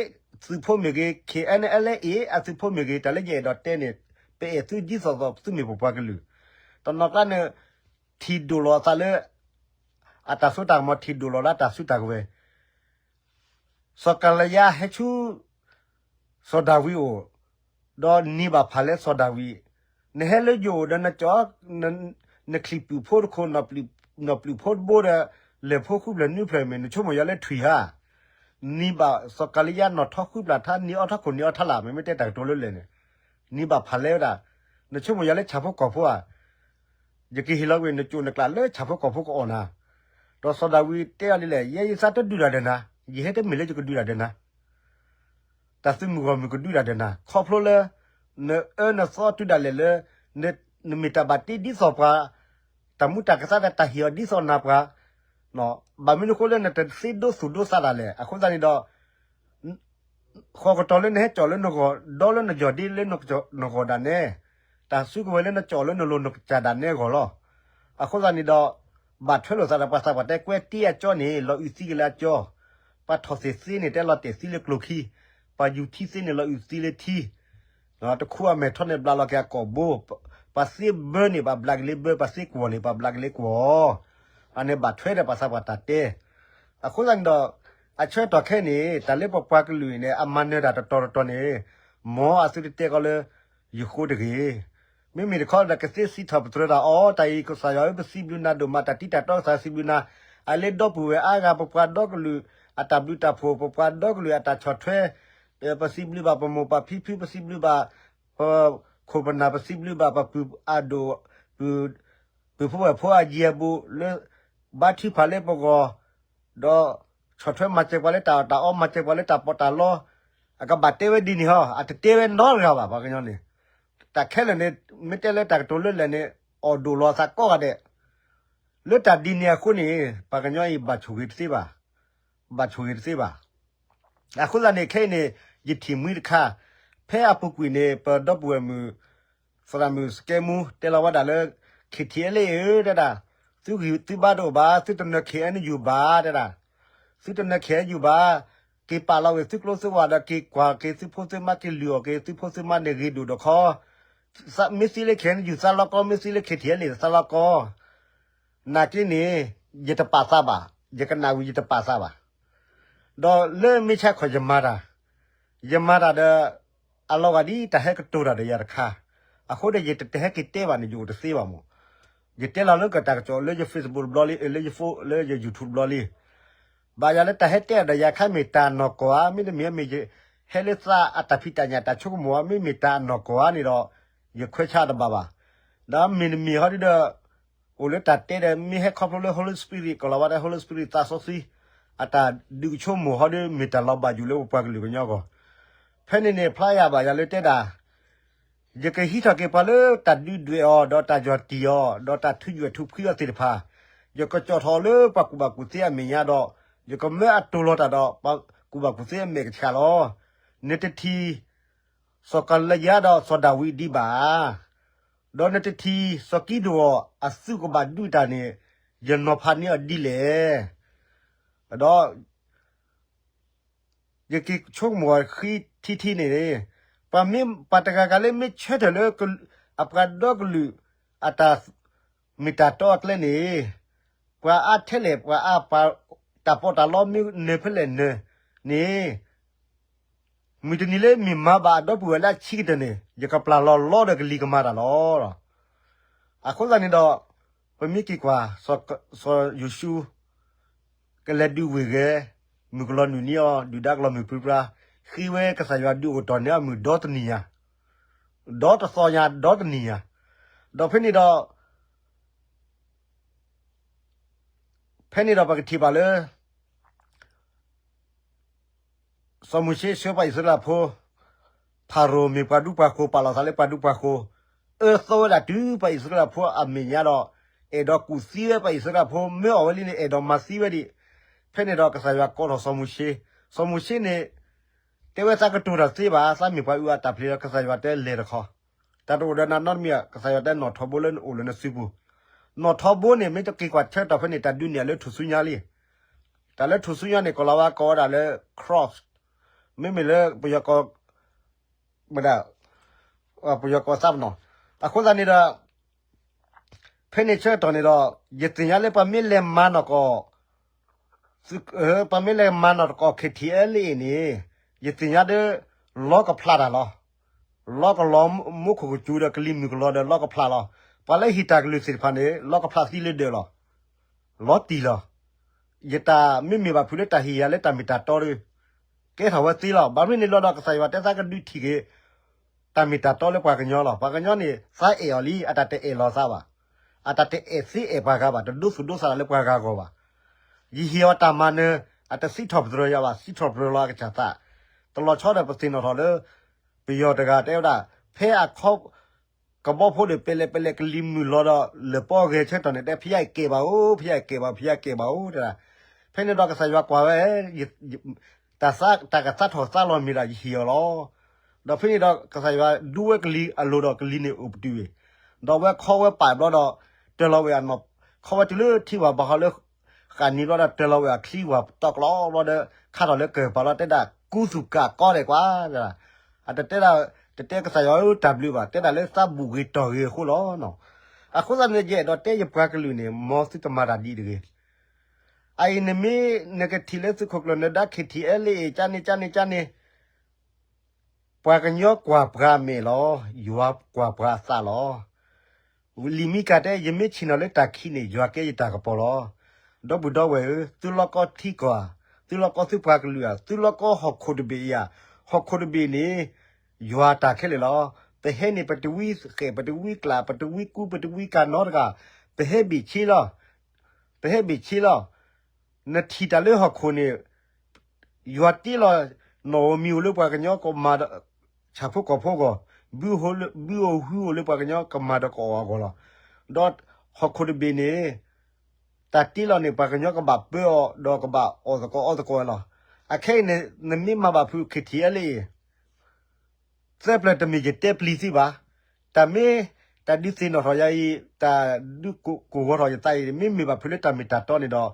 သုးဖိမ့ၢ်ဂ့ၤ, KNLA အသုးဖိမ့ၢ်ဂ့ၤ, တၢ်လၢယအဲၣ်ဒိးတဲန့ၣ် ပအဲၣ်သုဒ်သိးသိးသုမ့ၢ်ပပှၤကလုာ်. တနီၤကျါန့ၣ် ထံၣ်ဒိၣ်လီၤသးလၢ အတၢ်စိတၢ်ကမီၤ ထံၣ်ဒိၣ်လီၤလၢအတၢ်စုတၢ်ကဝဲၤ စီၤကၤလယါဟဲဆူ စီၤဒၤဝံးအိၣ်, ဒီးနံၤဘၣ်ဖးလၢစီၤဒၤဝံး, နဟဲလၢယိာ်အိၣ်ဒီးနကၠီ, နချံၣ်ပျုၢ်ဖိတခိၣ်, နီၣ်ပျုၢ်ဖိတဘိဒီး လဲၤဖိဃုဖျၢၣ်နွံဖျၢၣ်မ့ၢ် နဆိကမိၣ်ယၤလၢထွံၣ်ဧါ. နံၤဘၣ်စီၤကၤလံယါနီၢ်ထီၣ်ဃုပျၢ်ထါ နံၤအီၣ်ထီၣ်ခိၣ်နံၤအီၣ်ထီၣ်လၢ် မ့မ့ၢ်တဲတၢ်ကတိၤလၢလဲၣ်န့ၣ်, နံၤဘၣ်ဖးလဲဝဲဒၣ်, နဆိကမိၣ်ယၤလၢဆၣ်ဖိကီၢ်ဖိဧါ, ယကဟ့ၣ်လီၤကွံာ် နကၠိၣ်နကျးလၢဆၣ်ဖိကီၢ်ဖိကအီၣ်နၤ, ဒီးစီၤဒၤဝံးတဲအီၤဒ်လဲၣ်, ယဲယသးတဒုးတၢ်ဒီးနၤ, ယဟဲတမ့ၢ်လၢယကဒုးတၢ်ဒီးနၤ တၢ်သုးမုၢ်ဂီၢ်မုၢ်ကဒုးတၢ်ဒီးနၤ, ခီဖျိလၢ နအၢနသီတုၤဒၣ်လဲာ်လၢ နမ့ၢ်တၢ်ဘၣ်တ့ဒ်သိးပှၤ, တၢ်မူတၢ်ကသါဒီးတၢ်ဟ့ၣ်အီၤဒ်သိးနၤပှၤ, ဘၣ်မနုၤအဃိလၢနတသ့ဒိသူၣ်ဒိသးဒၣ်လဲာ်, အဃိသတးန့ၣ်ဒီး ဃီကတီၤလၢနဟဲကၠီၣ်လၢနဂီၢ်, ဒီလၢနယီၢ်ဒ့လၢနဂီၢ်ဒၣ်နဲ, တၢ်စုကဝဲၤလၢနကၠီၣ်လၢနလိၤနကစၢ်ဒၣ်နဲအဂီၢ်လီၤ. အဃိသတးန့ၣ်ဒီး ဘၣ်ထွဲလိာ်သးဒီးပှၤသးပှၢ်တဲ ကွဲတ့အကၠီန့ၣ် လီၤအုးသံက့ၤလၢအကၠီ, ပှၤထီၣ်သ့ၣ်သ့န့ၣ် တဲလီၤတဲာ်သံလၢကျိၤခံ, ပှၤယူၤထံသ့န့ၣ် လီၤအုးသံလၢထံ တခူအမဲာ်ထီၣ်န့ၣ် ဘျးလီၤက့ၤအကိာ်ဘိ, ပှၤသ့ဘၢန့ၣ် ပှၤဘျးက့ၤလၢဘၢ, ပှၤသ့ကွီၢ်န့ၣ် ပှၤဘျးက့ၤလၢကွီၢ်, အန့ၣ်ဘၣ်ထွဲဒီးပှၤသးပှၢ်တၢ်တဲ. အဃိသတးန့ၣ်ဒီး အဆၢကတီၢ်ခဲအံၤန့ၣ် တၢ်လၢပပှၤကလုာ်အံၤန့ၣ် အမၤနၢၤတၢ်တတီၤတတီၤန့ၣ် မ်အသုတတဲကီးလၢ ယဃိတဂ့ၤ. မ့မ့ၢ်တခီဒီးကသ့စံးထီၣ်ပတြၢၤတၢ်အီၤ, တၢ်အံၤကစၢ်ယွၤဧၢ ပစံးဘျုးနၤဒိၣ်မး, တၢ်တံၤတၢ်တီကစၢ်ယွၤစံးဘျုးနၤ, အလၢဒီပုၢ်ဝဲၢ်အါဂၤ ပပှၤဒီကလုာ်အတၢ်ဘျုးတၢ်ဖှိၣ်, ပပှၤဒီကလုာ်အတၢ်ဆီၣ်ထွဲ, ပစံးဘျုးဘၣ်ပမိၢ်ပၢ်ဖံဖု, ပစံးဘျုးဘၣ် ပခိၣ်ပနၢ်, ပစံးဘျုးဘၣ်ပပုၢ်အဒိၣ်, ပုၢ်ဖိဝဲၢ်ဖိအယံၤအဘူးလၢ ဘါထုကဖၣ်လၢပဂီၢ်, ဒီးဆီၣ်ထွဲမၤစၢၤပှၤလၢတၢ်အီၣ်တၢ်အီ, မၤစၢၤပှၤလၢတၢ်ပီးတၢ်လီ, အကဘၣ်တဲဝဲဒ်န့ၣ်ဟီ, အတတဲဝဲနီတဂၤဘၣ် ပှၤကညီန့ၣ်. တၢ်ခဲလၢာ်န့ၣ် မ့ၢ်တဲလၢတၢ်ကတိၤလၢလဲၣ်န့ၣ် အိၣ်ဒိၣ်လီၤသးကိးဂၤဒဲး, လၢတၢ်ဒ်န့ၣ်အဃိန့ၣ် ပှၤကညီအံၤဘၣ်ဆိၣ်ဂ့ၤတသ့ဘၣ်, ဘၣ်ဆိၣ်ဂ့ၤတသ့ဘၣ်. အဃိသတးန့ၣ် ခဲအံၤန့ၣ် ယထံၣ်မှံတခါ, ဖဲအပူၤကွံာ်န့ၣ် ပဒီပုၢ်ဝဲၢ်မုၣ် သရၣ်မုၣ်စကဲမူ တဲလီၤဝဲဒၣ်လၢ ခ့ထံၣ်အဲလ့ၣ်ဧၢ တဲဒၣ်, သုဂံၢ်သုဘါတအိၣ်ဘၣ်, သုတနၢၤ ခ့ၣ်အဲၣ်ယူၣ် ဘၣ် တဲဒၣ်, သုတနၢၤ ခ့ၣ်အဲၣ်ယူၣ် ဘၣ်, က့ၤပာ်လီၤဝဲသုကျိသုဝၣ်ဒီး က့ၤကွၢ်က့ၤသုဖိသုမါ, က့ၤလုၢ်အီၣ်က့ၤသုဖိသုမါန့ၣ် ဂ့ၤဒိၣ်ဒီးခီ, မ့ၢ်သံလၢ ခ့ၣ်အဲၣ်ယူၣ် သးလီၤကီ, မ့ၢ်သံလၢ ခ့ထံၣ်အဲလ့ၣ် သးလီၤကီ နာ်က့န့ၣ် ယတပာ်သးဘၣ်, ယကနၣ်ဝံၤယတပာ်သးဘၣ်. ဒီးလၢမ့ၢ်ဆါခီၣ်ယမၤတၢ်, ယမၤတၢ်ဒီး အလီၤဂာ်ဒ်တၢ်ဟဲကတိၤတၢ်ဒီးယၤတခါ, အဃိဒီးယတဟဲက့ၤတဲဘၣ်န့ၣ် ယအိၣ်တသ့ဘၣ်မး. ယတဲလီၤလၢကတၢ်ကစီၣ်လၢယ Facebook တဘျီလံ, လၢယ phone လၢယ YouTube တဘျီလံ. ဘၣ်ယၤလၢတၢ်ဟဲတဲဒီးယၤခါမ့ၢ်တၢ်နီၢ်ကီၢ်ဧါ, မ့တမ့ၢ်မ့ၢ် ဟဲလၢသးအတၢ်ဖံးတၢ်ညၣ်တၢ်ဆိကမိၣ်ဧါ, မ့မ့ၢ်တၢ်နီၢ်ကီၢ်ဧါန့ၣ်ဒီး ယခွဲးဆါတဘၣ်ဘၣ်. ဒီးမ့တမ့ၢ်ဟီဒုဒီး အိၣ်လၢတၢ်တဲဒီး မ့ၢ်ဟဲခီဖျိလၢ Holy Spirit ကီၢ်လီၤဝါတဲ Holy Spirit သးစီဆှံ အတၢ်ဒုးကဆိကမိၣ်ဟီဒု မ့ၢ်တၢ်လီၤဘၣ်ယိၣ်လၢပပှၤကလုာ်ကညီအဂီၢ်. ဖဲန့ၣ်န့ၣ် ဖျါယၤဘၣ်ယၤလၢတဲဒၣ် ယကဟံးထီၣ်က့ၤပှၤလၢတၢ်ဒုးဒွဲၣ်အီၤ ဒီးတၢ်ယီၢ်တံၢ်အီၤ ဒီးတၢ်ထုးယွဲၣ်ထုးဖှံအီၤသ့ၣ်တဖၣ်, ယကကၠီၣ်ထီၣ်အီၤလၢပှၤကူၣ်ဘၣ်ကူၣ်သ့အမဲာ်ညါဒီး ယကမၢအတိၤလီၤတၢ်ဒီးပှၤကူၣ်ဘၣ်ကူၣ်သ့အမဲာ်ကဆှးလီၤ. နတထံၣ် စီၤကၤလယါဒီးစီၤဒၤဝံးဒံးဘၣ်ဧါ. ဒီးနတထံၣ်စီၤကံးဒဧိၣ်အသုးကဘၣ်ဒုးတၢ်န့ၣ် ယနီၤဖးန့ၢ်အီၤဒ်လဲၣ်. ဒီး ယက့ၤဆိကမိၣ်ဃံထံထံန့ၣ်, ပှၤမ့ၢ်ပှၤတဂၤဂၤလၢမ့ၢ်ဆၢထၢၣ်လၢ အပှၤဒီကလုာ်အတၢ်မ့ၢ်တၢ်တီအကျဲန့ၣ်, ပှၤအါထဲလဲၣ် ပှၤအါပှၤ တၢ်ပီးတၢ်လီမ့ၢ်နၢၤဖဲလဲၣ်နၢၤန့ၣ် မုၢ်တနံၤလၢမ့ၢ်မၤဘၣ်အဒီပုၢ်ဝဲၢ်လၢအဆံးကတၢၢ်န့ၣ် ယကပျၢ်လီၤလီဒီးကလံၤကမၤတၢ်လီၤ. အဃိသတးန့ၣ်ဒီး ပမ့ၢ်က့ၤကွၢ် စီၤယိၤၡူ ကလဲၤဒုးဝ့ၢ်ဂဲၤ မုၢ်ကလီၤနုာ်န့ၢ်အီၤ ဒုၣ်ဒါကလီၤမုၢ်ပြံပြါ, ဃ့ဝဲကစၢ်ယွၤဒုးအိၣ်ထီၣ်န့ၢ်အီၤမုၢ်ဒီတနံၤညါ, ဒီတသီညါ ဒီတနံၤညါ, ဒီးဖဲန့ၣ်ဒီး ဖဲန့ၣ်ဒီးပကထံၣ်ဘၣ်လၢ စီၤမိၤၡ့ဆှၢပှၤအံၣ်စရ့လးဖိ, ဖၤရိၤမ့ၢ်ပှၤဒူပှၤဃိၤ ပာ်လီၤသးလၢပှၤဒူပှၤဃိၤ, အၢသီဝဲဒၣ်တုၤပှၤအံၣ်စရ့လးဖိအမဲာ်ညါဒီး အဲၣ်ဒိးကူၣ်သံဝဲပှၤအံၣ်စရ့လးဖိ, မၢအီၣ်ဝဲလံန့ၣ် အဲၣ်ဒိးမၤသံဝဲဒံး, ဖဲန့ၣ်ဒီးကစၢ်ယွၤကိးထီၣ်စီၤမိၤၡ့, စီၤမိၤၡ့န့ၣ် တဲဝဲသးကတိၤတၢ်သ့ဘၣ်, သးမ့ၢ်ပှၤအုးအတၢ်ဖျ့ဒီးကစၢ်ယွၤတဲလဲၤတခီ, တၢ်တအိၣ်ဒီးနၤနီတမံၤ, ကစၢ်ယွၤတဲနီၣ်ထီဘိလၢနအိၣ်လၢနစုပူၤ, နီၣ်ထီဘိန့ၣ် မ့ၢ်တက့ၤကွၢ်ဆၢကတီၢ်ဖဲန့ၣ် တၢ်ဒုးန့ၢ်အီၤလၢထူၣ်စုညါလံ, တၢ်လၢထူၣ်စုညါန့ၣ် ကီၢ်လီၤဝါကိးဝဲဒၣ်လၢ cross, မ့မ့ၢ်လၢပယီၤကီၢ် ပယီၤကီၢ်သးပနီၣ်, အဃိသတးန့ၣ်ဒီး ဖဲန့ၣ်ဆၢကတီၢ်န့ၣ်ဒီး ယသ့ၣ်ညါလၢပှၤမ့ၢ်လဲၤမၤနီၣ်ကီၢ် ပှၤမ့ၢ်လဲၤမၤနီၣ်တကီၢ် ခ့ထံၣ်အဲလ့ၣ်အံၤန့ၣ် ယသ့ၣ်ညါဒီး လီကဖျါတၢ်လီၤ. လီကလီမူခိၣ်ကစူၤဒီးကလံၤမုၢ်ကလီၤဒီးလီကဖျါလီၤ. ပှၤလၢဟ့ၣ်တၢ်ကလုၢ်သ့ၣ်တဖၣ်န့ၣ် လီကဖျါသံလၢဒၢးလီၤ. လီတံၢ်လီၤ. ယတၢ်မ့မ့ၢ်ဘၣ်ဖုးလၢတၢ်ဟ့ၣ်ယၤလၢတၢ်မ့ၢ်တၢ်တီဒီး ကဲထီၣ်ဝဲသ့လီၤ. ဘၣ်မနုၤန့ၣ်လီၤဒီး ကစၢ်ယွၤတဲသးကဒုးထံၣ်က့ၤ တၢ်မ့ၢ်တၢ်တီလၢပှၤကညီလီၤ. ပှၤကညီန့ၣ် သးအဲၣ်အီၤလံ, အတၢ်တအဲၣ်လီၤသးဘၣ်. အတၢ်တအဲၣ်သ့အဲၣ်ပှၤဂၤဘၣ်, တဒိသူၣ်ဒိသးလၢပှၤဂၤအဂီၢ်ဘၣ်. ယဟ့ၣ်အီၤတၢ်မၤနၢၤ, အတစံးထီၣ်ပတြၢၤယၤဘၣ်, စံးထီၣ်ပတြၢၤလီၤအကစၢ်သး. တလီၤဆီဒီးပသ့ၣ်နီၣ်ထီၣ်လၢ ပယီၤတဂၤတဲဝဲဒၣ် ဖဲအခီ ကဘီဖိဒီး ပဲလဲၣ်ပဲလဲၣ်ကလံၤမုၢ်လီၤဒီး လၢၢ်ပီဂဲၤဆၢထီၣ်န့ၣ် တဲ ဖယါအံၤကဲဘၣ်ဧိၤ, ဖယါအံၤကဲဘၣ်, ဖယါအံၤကဲဘၣ်ဧိၤ တဲဒၣ်. ဖဲန့ၣ်ဒီးကစၢ်ယွၤကွၢ်ဝဲ တၢ်သး တၢ်ကသးထီၣ်သးလီၤမ့ၢ်ဒၣ်ယဟ့ၣ်အီၤလီၤ. ဒီးဖဲန့ၣ်ဒီးကစၢ်ယွၤဒူဝဲကလံၤအလိၤဒီးကလံၤန့ၣ်အိၣ်ပတုာ်ဝဲ, ဒီးဝဲခီဝဲပာ်ဘျီဒီး တၢၤလီၤဝဲအနီၢ်, ခီဝဲတုၤလၢထံဝၤဘီဃီလၢ ဃၣ်နံၤဘျီဒီး တၢၤလီၤဝဲအချံဝၤတီကျီဘျီဒီး ခါထီၣ်လၢကၢၢ်ပၤလီၤ တဲဒၣ် ကူသူၣ်ကၣ်ကီဒဲးကွၢ် တဲဒၣ်. အတတဲဒၣ် တတဲကစၢ်ယွၤဧၢတၢ်ဘျုးဘၣ်, တဲဒၣ်လၢသးဘူၣ်ဂ့ၤတီၢ်ဂ့ၤအဃိလီၤ. အဃိသတးန့ၣ် ယအဲၣ်ဒိးတဲယပှၤကလုာ်န့ၣ် မ်သုတမၤတၢ်ဒ်တဂ့ၤ. အအံၤနမ့ၢ်နကထံၣ်လၢသုးခိၣ်ကျၢၢ်နၢၤဒါ KTLA ကန့ၣ်ကန့ၣ်ကန့ၣ် ပှၤကညီကွၢ်ပှၤအမဲာ်လီၤ, ယွၤကွၢ်ပှၤအသးလီၤ. လံာ်မံကၤတဲ ယမ့ၢ်ဆ့ၣ်နီၤလၢတၢ်ခံးန့ၣ် ယွၤကဲယတၢ်ကပီၤလီၤ. ဒီပုၢ်ဒီဝဲၢ်ဧၢ, သုလီၢ်ကီထံကီၢ်ဧါ, သုလီၢ်ကီသုပှၤကလုာ်ဧါ, သုလီၢ်ကီဟီၣ်ခိၣ်တဘ့ၣ်အံၤဧါ, ဟီၣ်ခိၣ်တဘ့ၣ်န့ၣ် ယွၤတၢ်ခဲလၢာ်လီၤ. ပဟဲန့ၣ် ပတဝံဃဲး, ပတဝံကျး, ပတဝံကူ, ပတဝံကၤနီတဂၤ, ပဟဲဘ့ၣ်ဆ့လီၤ. ပဟဲဘ့ၣ်ဆ့လီၤ. နထံၣ်တၢ်လၢဟီၣ်ခိၣ်န့ၣ် ယွၤတ့လီၤ နီၣ်ဧိၤမံၤဧိၤလၢပှၤကညီကမၤဒီး ဆၣ်ဖိကီၢ်ဖိအဂီၢ်, ဘုဧိၤဟုဧိၤလၢပှၤကညီကမၤဒီးကအီၣ်အဂီၢ်လီၤ. ဒီးဟီၣ်ခိၣ်တဘ့ၣ်န့ၣ် တၢ်တ့လီၤန့ၣ် ပှၤကညီကဘၣ်ပၢအီၤ ဒီးကဘၣ်အီၣ်သကိးအီသကိးဝဲလီၤ. အခဲအံၤန့ၣ် နမ့ၢ်မၤဘၣ်ဖုး KTLA အံၤ သၢပျၢၤတမ့ၢ်ယတဲပျံၤသုဘၣ်. တၢ်မ့ၢ် တၢ်ဒုးသ့ၣ်နီၣ်ထီၣ်ယၤအံၤ, တၢ်ဒုးကိၢ်ဂီၤထီၣ်ယသးအံၤ မ့မ့ၢ်ဘၣ်ဖုးလၢတၢ်မ့ၢ်တၢ်တီန့ၣ်ဒီး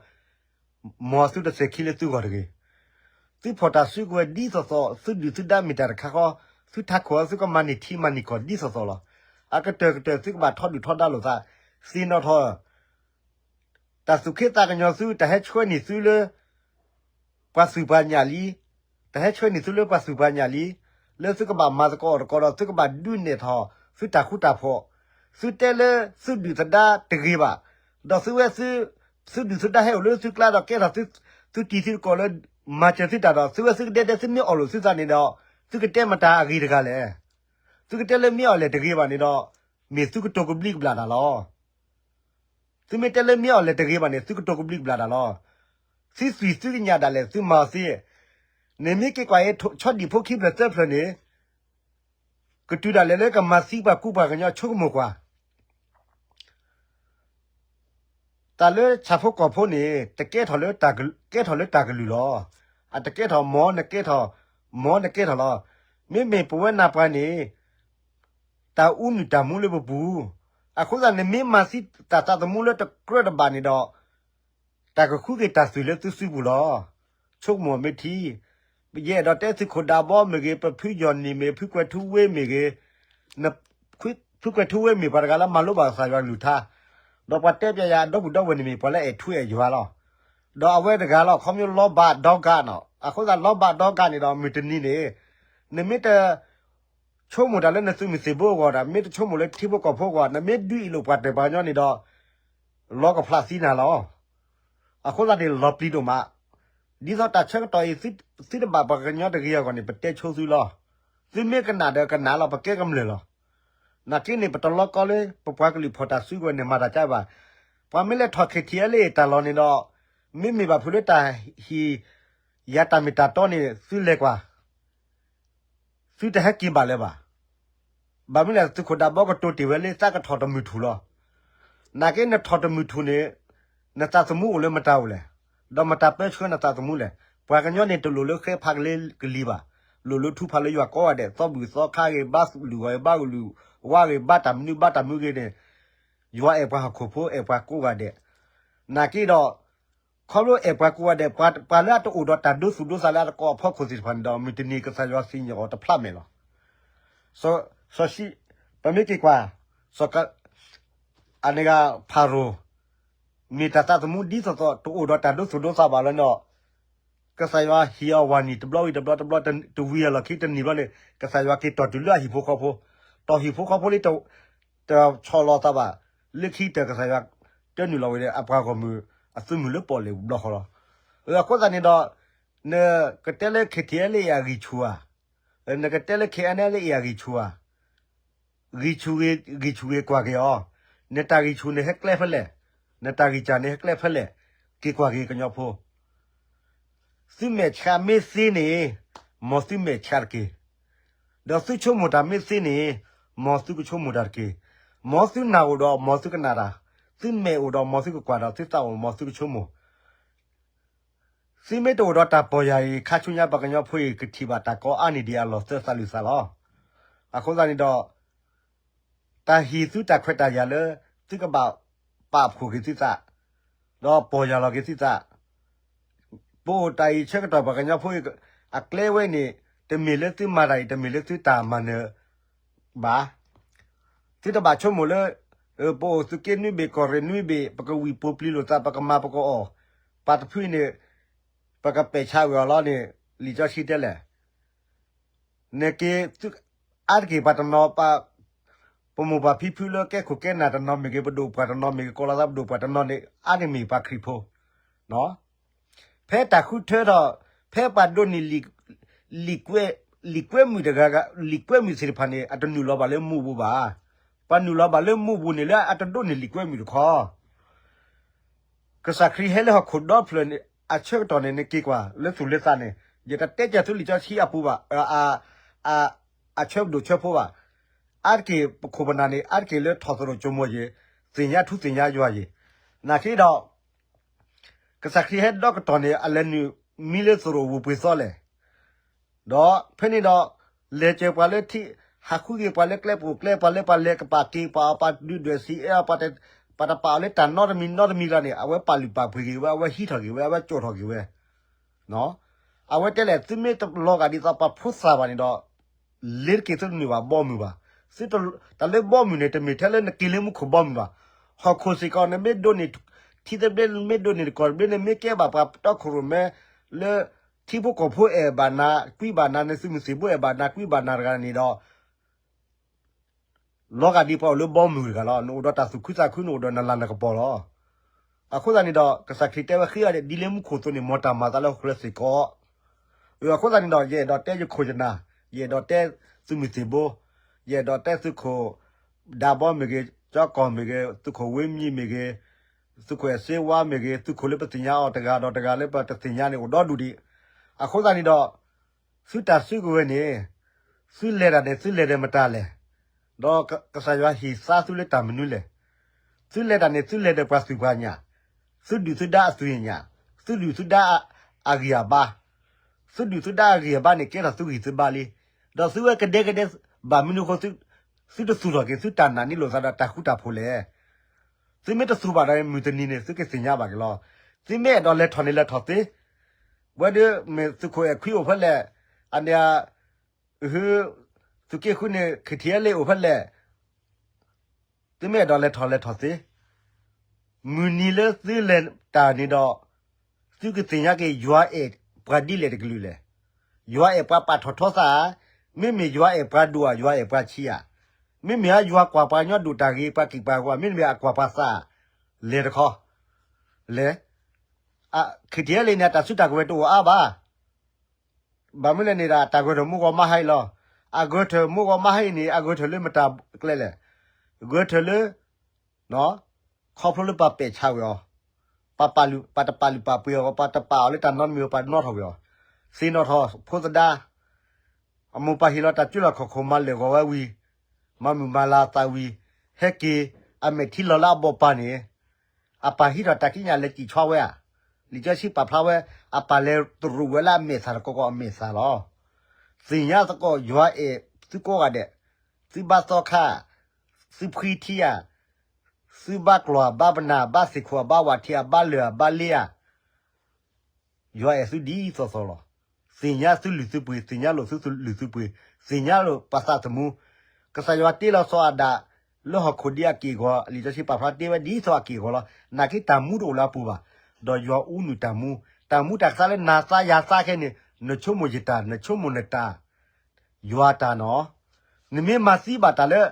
မ်သုတစဲၤခံလၢသုဂီၢ်တဂ့ၤ. သုဖီၣ်တၢ်စုကဝဲၤဒ်သိးသိး, သုဒုၣ်သုဒါမ့ၢ်တၢ်တခါဃီ, သုထးခိၣ်အသုကမၤန့ၢ်ထံမၤန့ၢ်ကီၢ်ဒ်သိးသိးလီၤ. အကတၢၢ်ကတၢၢ်သုကဘၣ်ထီဒုၣ်ထီဒါလိာ်သး, သ့ၣ်နီၣ်ထီၣ် တၢ်သူၣ်က့သးကညီၤသု တၢ်ဟဲဆှၢန့ၢ်သုလၢ ပှၤသူၣ်ပှၤညၣ်လံ, တၢ်ဟဲဆှၢန့ၢ်သုလၢပှၤသူၣ်ပှၤညၣ်လံ, လၢသုကဘၣ်မၤသကိးအီၣ်သကိးဒီး သုကဘၣ်ဒုးနဲၣ်ထီၣ်သုတၢ်ဃူတၢ်ဖိး, သုတဲလၢသုဒုၣ်သဒါတဂ့ၤဘၣ်, ဒီးသုဝဲသု သုဒုၣ်သုဒါဟဲအိၣ်လၢသုကျါဒီးကဲထီၣ်သုတံၤသုသကိးလၢ မၤစၢၤသုတၢ်ဒီး သုဝဲသုကဒဲဒဲသုမ့ၢ်အီၣ်လိာ်သုသးန့ၣ်ဒီး သုကတဲမတၤအဂ့ၤတဂၤလဲၣ်. သုကတဲလၢမ့ၢ်အီၣ်လဲၣ်တဂ့ၤဘၣ်န့ၣ်ဒီး မ့ၢ်သုကတိၤကဘျံးကဘျၣ်တၢ်လီၤ. သုမ့ၢ်တဲလၢမ့ၢ်အီၣ်လဲၣ်တဂ့ၤဘၣ်န့ၣ် သုကတိၤကဘျံးကဘျၣ်တၢ်လီၤ. သုသွံၣ်သုကညၣ်ဒၣ်လဲာ် သုမၤအီၤသ့. နမ့ၢ်က့ၤကွၢ်အံၤ ဆီဒံၣ်ဖိခံဖျၢၣ်သၢဖျၢၣ်န့ၣ် ကတုၤဒၣ်လဲာ်လၢကမၤသံပှၤကူပှၤကညီ ဆိကမိၣ်ကွၢ် တၢ်လၢဆၣ်ဖိကီၢ်ဖိန့ၣ် တကဲထီၣ်လၢတၢ်ကလုၢ်, ကဲထီၣ်လၢတၢ်ကလုၢ်လီၤ. အတကဲထီၣ် မ်နကဲထီၣ်, မ်နကဲထီၣ်လီၤ. မ့မ့ၢ်ပဝဲနၤပှၤန့ၣ် တၢ်အူနုၢ်တၢ်မူလၢပပူၤ, အဃိသတးန့ၣ် မ့ၢ်မၤသံတၢ်သးသမူလၢတကြၢးတဘၣ်န့ၣ်ဒီး တၢ်ကဃုက့ၤတၢ်သွံၣ်လၢသုစုပူၤလီၤ. ဆိကမိၣ်မ့ၢ်ထံ, ယအဲၣ်ဒိးတဲသုးခိၣ်ဒးဘီမ့ၢ်ဂ့ၤ, ပဖုယီၢ်နံၣ်မ့ၢ်, ဖုကွဲၤထူဝ့မ့ၢ်ဂ့ၤ, ဖုကွဲၤထူဝ့မ့ၢ်ပှၤတဂၤလၢမၤလိဘၣ်ကစၢ်ယွၤကလုၢ်ကထါ, ဒီးပှၤတဲပျးယၤအဒီပုၢ်ဒီဝဲၢ်န့ၣ်မ့ၢ်ပှၤလၢအဲၣ်ထူအဲၣ်ယွၤလီၤ. ဒီးအဝဲတဂၤလီၤ ခီဖျိလီၤဘးဒီဂၤနီၤ, အဃိသတးလီၤဘးဒီဂၤန့ၣ်ဒီး မုၢ်တနံၤန့ၣ် နမ့ၢ်တ ဆိကမိၣ်တၢ်လၢနသုးမုၢ်သံၣ်ဘိအဂီၢ်ဒီး မ့ၢ်တဆိကမိၣ်လၢထံဖိကီၢ်ဖိအဂီၢ်, နမ့ၢ်ဒုးအံၤလိာ်ပှၤတၢၢ်ပှၤကညီန့ၣ်ဒီး လီၤကဖျးသံနၤလီၤ. အဃိသတးန့ၣ် လီၤပျံၤဒိၣ်မး, ဒ်သိးတၢ်ဆၢကတီၢ်အံၤ သုတဘၣ်ပှၤကညီတဂ့ၤအဂီၢ်န့ၣ် ပတဲဆိသုလီၤ. သုမ့ၢ်ကနၣ်ဒီးကနၣ်လီၤ, ပကဲကမျၢၢ်လီၤ. နာ်က့န့ၣ် ပတလီၢ်ကီလၢ ပပှၤကလုာ်ဖီၣ်တၢ်စုကဝဲၤန့ၣ် မၤတၢ်ကါဘၣ်. ပှၤမ့ၢ်လဲၤထီၣ် KTLA တၢ်လီၢ်န့ၣ်ဒီး မ့မ့ၢ်ဘၣ်ဖုးလၢတၢ်ဟ့ၣ် ယၤတၢ်မ့ၢ်တၢ်တီန့ၣ် သုလဲၤကွၢ် သုတဟဲက့ၤဘၣ်လၢၤဘၣ်. ဘၣ်မနုၤလဲၣ် သုးခိၣ်ဒးဘီကတိၤတ့ၢ်ဝဲလၢ သးကထီၣ်တမုၢ်ထူၣ်လီၤ. နာ်က့နထီၣ်တမုၢ်ထူၣ်န့ၣ် နသးသမူအိၣ်လၢမတၤအိၣ်လဲၣ်, ဒီးမတၤပၢဆှၢနသးသမူလဲၣ်. ပှၤကညီန့ၣ် တလိၣ်လၢဃဲဖးကလံကလံၤဘၣ်, လိၣ်လၢထူဖးလၢယွၤကိးဂၤဒဲး, သီဘူၣ်သီခါဂ့ၤ, ဘါလုၢ်ဂီၤဂ့ၤ, ဘါကလုၢ်ဝါဂ့ၤ, ဘါတၢ်မနုၤဘါတၢ်မနုၤဂ့ၤန့ၣ် ယွၤအဲၣ်ပှၤဟီၣ်ခိၣ်ဖိ အဲၣ်ပှၤကိးဂၤဒဲး. နာ်က့ဒီး ခီဖျိအဲၣ်ပှၤကိးဂၤဒဲး, ပှၤလၢအတအိၣ်ဒီးတၢ်ဒိသူၣ်ဒိသးလၢအတကိးအဖီခိၣ်သ့ၣ်တဖၣ်န့ၣ်ဒီး မုၢ်တနံၤကစၢ်ယွၤစံၣ်ညီၣ်အီၤတဖျးမဲာ်လီၤ. စီၤ, ပမ့ၢ်က့ၤကွၢ် စီၤ, အန့ၣ်ဂၤ ဖၤရိၤ မ့ၢ်တၢ်သးသမူဒ်သိးသိး တအိၣ်ဒီးတၢ်ဒိသူၣ်ဒိသးဘၣ်လီၤန့ၣ်ဒီး ကစၢ်ယွၤဟ့ၣ်အီၤဝၤနံၣ်တဘျီဝံၤတဘျီတဘျီ တဝံၤအလီၢ်ခံတနံၤဘျီန့ၣ် ကစၢ်ယွၤက့ၤတီၣ်တုၤလၢအဟံၣ်ဖိဃီဖိ, တီၢ်ဟံၣ်ဖိဃီဖိလံ တဆီၣ်လီၤသးဘၣ်, လၢခံကတၢၢ်ကစၢ်ယွၤ တၢနုာ်လီၤဝဲဒီးအပှၤဂီၢ်မုၢ်အသုးမုၢ်လၢပီၣ်လဲၣ်ဘျီဃီလီၤ. အဃိသတးန့ၣ်ဒီး နကတဲလၢ KTLA အဂံၢ်ဆူၣ်ဧါ, နကတဲလၢ KNLA အဂံၢ်ဆူၣ်ဧါ, ဂံၢ်ဆူၣ်ဂ့ၤ ဂံၢ်ဆူၣ်ဂ့ၤကွၢ်က့ၤအီၤ, နတၢ်ဂံၢ်ဆူၣ်န့ၣ်ဟဲကျဲဖဲလဲၣ်, နတၢ်ဂံၢ်စၢ်န့ၣ်ဟဲကျဲဖဲလဲၣ်, က့ၤကွၢ်က့ၤကညီဖိ သုမဲာ်ဆှးမ့ၢ်သ့န့ၣ် မ်သုမဲာ်ဆှးတက့ၢ်. ဒီးသုဆိကမိၣ်တၢ်မ့ၢ်သ့န့ၣ် မ်သုကဆိကမိၣ်တၢ်တက့ၢ်. မ်သုနၢ်အိၣ်ဒီး မ်သုကနၣ်တၢ်, သုမဲာ်အိၣ်ဒီး မ်သုကကွၢ်ဒီး သုသးအိၣ် မ်သုကဆိကမိၣ်. သုမ့ၢ်တအိၣ်ဒီးတၢ်ပီၢ်ယၢ်အံၤ ခါဆူညါပှၤကညီဖိအံၤ ကထံၣ်ဘၣ်တၢ်ကီအါန့ၢ်ဒံးအလီၢ်သၢသးလွံၢ်သးလီၤ. အဃိသတးန့ၣ်ဒီး တၢ်ဟ့ၣ်သုတၢ်ခွဲးတၢ်ယာ်လၢ သုကဘၣ်ပာ်ဖှိၣ်က့ၤသုသး, ဒီးပီၢ်ယၢ်လီၤက့ၤသုသး, ပအိၣ်တၢ်အံၤဆၢကတီၢ်ပှၤကညီဖိအံၤ အကျဲဝဲန့ၣ် တမ့ၢ်လၢသုမၤတၢ်အံၤ တမ့ၢ်လၢသုတၢ်မၤနၢၤဘၣ်. သုတဘၣ်ဆိကမိၣ်လၢ ပအိၣ်သုးက့နွံဘ့ၣ် ကီၢ်ရ့ၣ်နွံဘ့ၣ် ပကဝံၣ်ပူၤပျံၤလိာ်သး ပကမၤပကအီၣ်, ပှၤတဖုအံၤန့ၣ် ပကပဲာ်ဆါဝဲအီၤလီၤန့ၣ် လံာ်စီဆှံတဲလဲၣ်. နက့ၤ အါတက့ၢ်ပှၤတနီၤ ပမိၢ်ပှၢ်ဖံဖုလၢကဲခိၣ်ကဲနၢ်တနီၤမ့ၢ်ဂ့ၤ ပဒိၣ်ပှၢ်တနီၤမ့ၢ်ဂ့ၤ ကီၢ်လီၤသးပဒိၣ်ပှၢ်တနီၤန့ၣ် အါတက့ၢ်မ့ၢ်ပှၤခရံာ်ဖိ ဖဲတၢ်ဃုထၢထီၣ် ဖဲပှၤဒိးန့ၢ် လံာ်ကွဲမုာ်တဂၤဂၤ လံာ်ကွဲမုာ်သ့ၣ်တဖၣ်န့ၣ် အတနုာ်လီၤဘၣ်လၢမူးဘူးဘၣ်. ပှၤနုာ်လီၤဘၣ်လၢမူးဘူးန့ၣ်လၢအတဒိးန့ၢ်လံာ်ကွဲမုာ်တခီ ကစၢ်ခရံာ်ဟဲလၢဟီၣ်ခိၣ်ဒီဖျၢၣ်န့ၣ် အဆၢကတီၢ်န့ၣ် နက့ၤကွၢ်လၢသူၣ်လၢသးန့ၣ် ယတတဲကၢၤသုလံာ်စီဆှံအပူၤဘၣ်, အဆၢဒိၣ်ဆၢဖိဘၣ်. အါတက့ၢ်ပခိၣ်ပနၢ်န့ၣ် အါတက့ၢ်လၢထီၣ်သရိာ်ကၠိၤမိၤယံၤ သ့ၣ်ညါထူသ့ၣ်ညါယွၤယံၤ, နာ်က့ဒီး ကစၢ်ခရံာ်ဟဲဒီကတီၢ်န့ၣ် အလဲၤနုာ်မံလၢသရိာ်ဝူၤပှ့ၤသီလဲၣ်. ဒီးဖဲန့ၣ်ဒီး လဲၤစၢၤပှၤလၢထံ ဟးဃုက့ၤပှၤလၢကျဲပူၤကျဲ ပှၤလၢပှၤလဲၤကပာ်က့ၤ ပှၤအီၤ ပှၤဒုၣ်ဒွဲၣ်စံးအဲၣ်အီၤ ပှၤတပာ်အီၤလၢတၢ်နီတမံၤနီတမံၤလီၤန့ၣ် အဝဲပာ်လုၢ်ပာ်ပှ့ၤက့ၤဝဲ အဝဲဟံးထီၣ်က့ၤဝဲ အဝဲကၠိာ်ထီၣ်က့ၤဝဲ အဝဲတဲလဲၣ် သုမ့ၢ်တလီၤဂာ်ဒ်သိးပှၤဖိသၣ်ဘၣ်န့ၣ်ဒီး လ့ၤတက့ၤသုတနုာ်ဘၣ်ဘီမုၢ်ဘၣ်. တၢ်လၢဘီမုၢ်န့ၣ် တမ့ၢ်ထဲလၢနက့ၤလၢမူခိၣ်ဘီမုၢ်ဘၣ်. ဟီၣ်ခိၣ်စ့ၢ်ကီး နမ့ၢ်ဒိးန့ၢ်ထံသဘျ့ နမ့ၢ်ဒိးန့ၢ်တကီၢ်သဘျ့ နမ့ၢ်ကဲဘၣ်ပှၤတီခိၣ်ရိၣ်မဲလၢ ထံဖိကီၢ်ဖိအဲၣ်ဘၣ်နၤ ကွံဘၣ်နၤ နသုးမုၢ်သံၣ်ဘိအဲၣ်ဘၣ်နၤ ကွံဘၣ်နၤတဂၤန့ၣ်ဒီး လီၤဂာ်ဒ်ပှၤအိၣ်လၢဘီမုၢ်တဂၤလီၤ. နအိၣ်ဒီးတၢ်သူၣ်ခုသးခု နအိၣ်ဒီးနလၤနကပီၤလီၤ. အဃိသတးန့ၣ်ဒီး ကစၢ်ခရံာ်တဲဝဲဃ့အီၤဒ်လၢ မူခိၣ်အသိးန့ၣ် မ်တၢ်မၤသးလၢဟီၣ်ခိၣ်ချၢစ့ၢ်ကီး. အဃိသတးန့ၣ်ဒီး ယအဲၣ်ဒိးတဲယခိၣ်ယနၢ်, ယအဲၣ်ဒိးတဲသုးမုၢ်သံၣ်ဘိ, ယအဲၣ်ဒိးတဲသုးခိၣ် ဒးဘီမ့ၢ်ဂ့ၤ, ကၠီကီၢ်မ့ၢ်ဂ့ၤ, သုးခိၣ်ဝ့မံမ့ၢ်ဂ့ၤ, သုးခိၣ်အဲၣ်စ့ဝါမ့ၢ်ဂ့ၤ, သုးခိၣ်လၢပသ့ၣ်ညါအီၤတဂၤဒီးတဂၤလၢပတသ့ၣ်ညါန့ၣ် အိၣ်ဒီဒူၣ်ဒံး. အဃိသတးန့ၣ်ဒီး သုတၢ်စုကဝဲၤန့ၣ် သုလဲၤတၢ်န့ၣ် သုလဲၤဒီးမတၤလဲၣ်. ဒီးကစၢ်ယွၤဟ့ၣ်သါသုလၢတၢ်မနုၤလဲၣ်. သုလဲၤတၢ်န့ၣ် သုလဲၤဒီးပှၤသူၣ်ပှၤညၣ်, သုဒုၣ်သုဒါအသွံၣ်အညၣ်, သုဒုၣ်သုဒါအဂံၢ်အဘါ, သုဒုၣ်သုဒါအဂံၢ်အဘါန့ၣ် ကဲထီၣ်သုဂံၢ်သုဘါလံ. ဒီးသုဝဲကဒဲကဒဲ ဘၣ်မနုၤအဃိ သုတသူၣ်ထီၣ်က့ၤ သုတၢ်နာ်န့ၢ်လိာ်သးဒီးတၢ်ဃူတၢ်ဖိးလဲၣ်. သုမ့ၢ်တသူၣ်ဘၣ်ဒီး မုၢ်တနံၤန့ၣ် သုကသ့ၣ်ညါဘၣ်က့ၤလီၤ. သုမ့ၢ်အဲၣ်ဒိးလဲၤထီၣ်န့ၣ် လဲၤထီၣ်သ့. ဝဲဒၣ်မ့ၢ်သုးခိၣ်အဲၣ်ခွံအိၣ်ဖဲလဲၣ်, အန့ၣ် သုးက့ဃုန့ၣ် KTLA အိၣ်ဖဲလဲၣ်, သုမ့ၢ်အဲၣ်ဒိးလဲၤထီၣ်လဲၤထီၣ်သ့. မုၢ်နံၤလၢသုလဲၤတၢ်န့ၣ်ဒီး သုကသ့ၣ်ညါက့ၤ ယွၤအဲၣ်ပှၤဒ်လဲၣ်တကလုာ်လဲၣ်. ယွၤအဲၣ်ပှၤပာ်ထီၣ်ထီသးဧါ, မ့မ့ၢ်ယွၤအဲၣ်ပှၤဒိၣ်ဧါ, ယွၤအဲၣ်ပှၤဆံးဧါ. မ့မ့ၢ်ဧါ ယွၤကွၢ်ပှၤကညီဒိၣ်တၢ်ဂ့ၤ ပှၤကံၢ်ပှၤဂီၤ, မ့တမ့ၢ်အကွၢ်ပှၤသးဧါ. လဲၤတခီ, လဲၤ. KTLA န့ၣ် အတၢ်စုတၢ်ကဝဲၤတအိၣ်အါဘၣ်. ဘၣ်မနုၤလဲၣ်န့ၣ်ဒီး တၢ်ဂဲၤထၢၣ်မူဂီၤမါဟါအံၤလီၤ. အဂဲၤထၢၣ်မူဂီၤမါဟါအံၤန့ၣ် အဂဲၤထၢၣ်လၢမတၤကျဲလဲၣ်. ဂဲၤထၢၣ်လၢ ခီဖျိလၢပှၤပဲာ်ဆါဝဲအီၤ, ပှၤတပာ်လုၢ်ပာ်ပှ့ၤအီၤ, ပှၤတပာ်အီၤလၢတၢ်နီတမံၤ ပှၤတနီၣ်ထီၣ်ဝဲအီၤ, သ့ၣ်နီၣ်ထီၣ်ဖိသဒါ, အမိၢ်ပၢ်ဟ့ၣ်လီၤတၢ်ကၠိလီၢ်ခီၣ်ခိၣ် မၤလၢာ်ဂီၤဝဲဝံၤ, မၤမုာ်မၤလၤသးဝံၤ, ဟဲက့ၤ, အမဲာ်ထံလီၤလၢအဘီၣ်ပၤန့ၣ်, အပၢ်ဟံးထီၣ်တၢ်ကံးညာ်လဲၤစံၣ်ဆီဝဲဧါ. လံာ်စီဆှံပာ်ဖျါဝဲ, အပၢ်လဲၤတရူးဝဲလၢအမဲာ်သၣ်တကီကီအမဲာ်သၣ်လီၤ. သ့ၣ်ညါသကိး ယွၤအဲၣ်သုကိးဂၤဒဲး, သုဘါသီခါ, သုဖှံထံဧါ, သုဘါကျီၢ်ဧါ, ဘါပနၢ်, ဘါသ့ၣ်ခိၣ်ဧါ, ဘါဝးထံဧါ, ဘါလၢၢ်ဧါ, ဘါလ့ဧါ, ယွၤအဲၣ်သုဒ်သိးသိးလီၤ. သ့ၣ်ညါသုလုၢ်သုပှ့ၤ, သ့ၣ်ညါလိာ်သုလုၢ်သုပှ့ၤ, သ့ၣ်ညါလိာ်ပှၤသးသမူ. ကစၢ်ယွၤတ့လီၤစီၤအၤဒၣ် လၢဟီၣ်ခိၣ်ဒ်အက့ၢ်အဂီၤ, လံာ်စီဆှံပာ်ဖျါတ့ဝဲဒ်သိးအက့ၢ်အဂီၤလီၤ. နာ်က့တၢ်မူတအိၣ်လၢအပူၤဘၣ်, ဒီးယွၤအူနုာ်တၢ်မူ, တၢ်မူတၢ်ကသါလၢနၤသးယၤသးခဲန့ၣ်, နဆိကမိၣ်ယတၢ်, နဆိကမိၣ်နတၢ်, ယွၤတၢ်နီၤ. နမ့ၢ်မၤသံဘၣ်တၢ်လၢ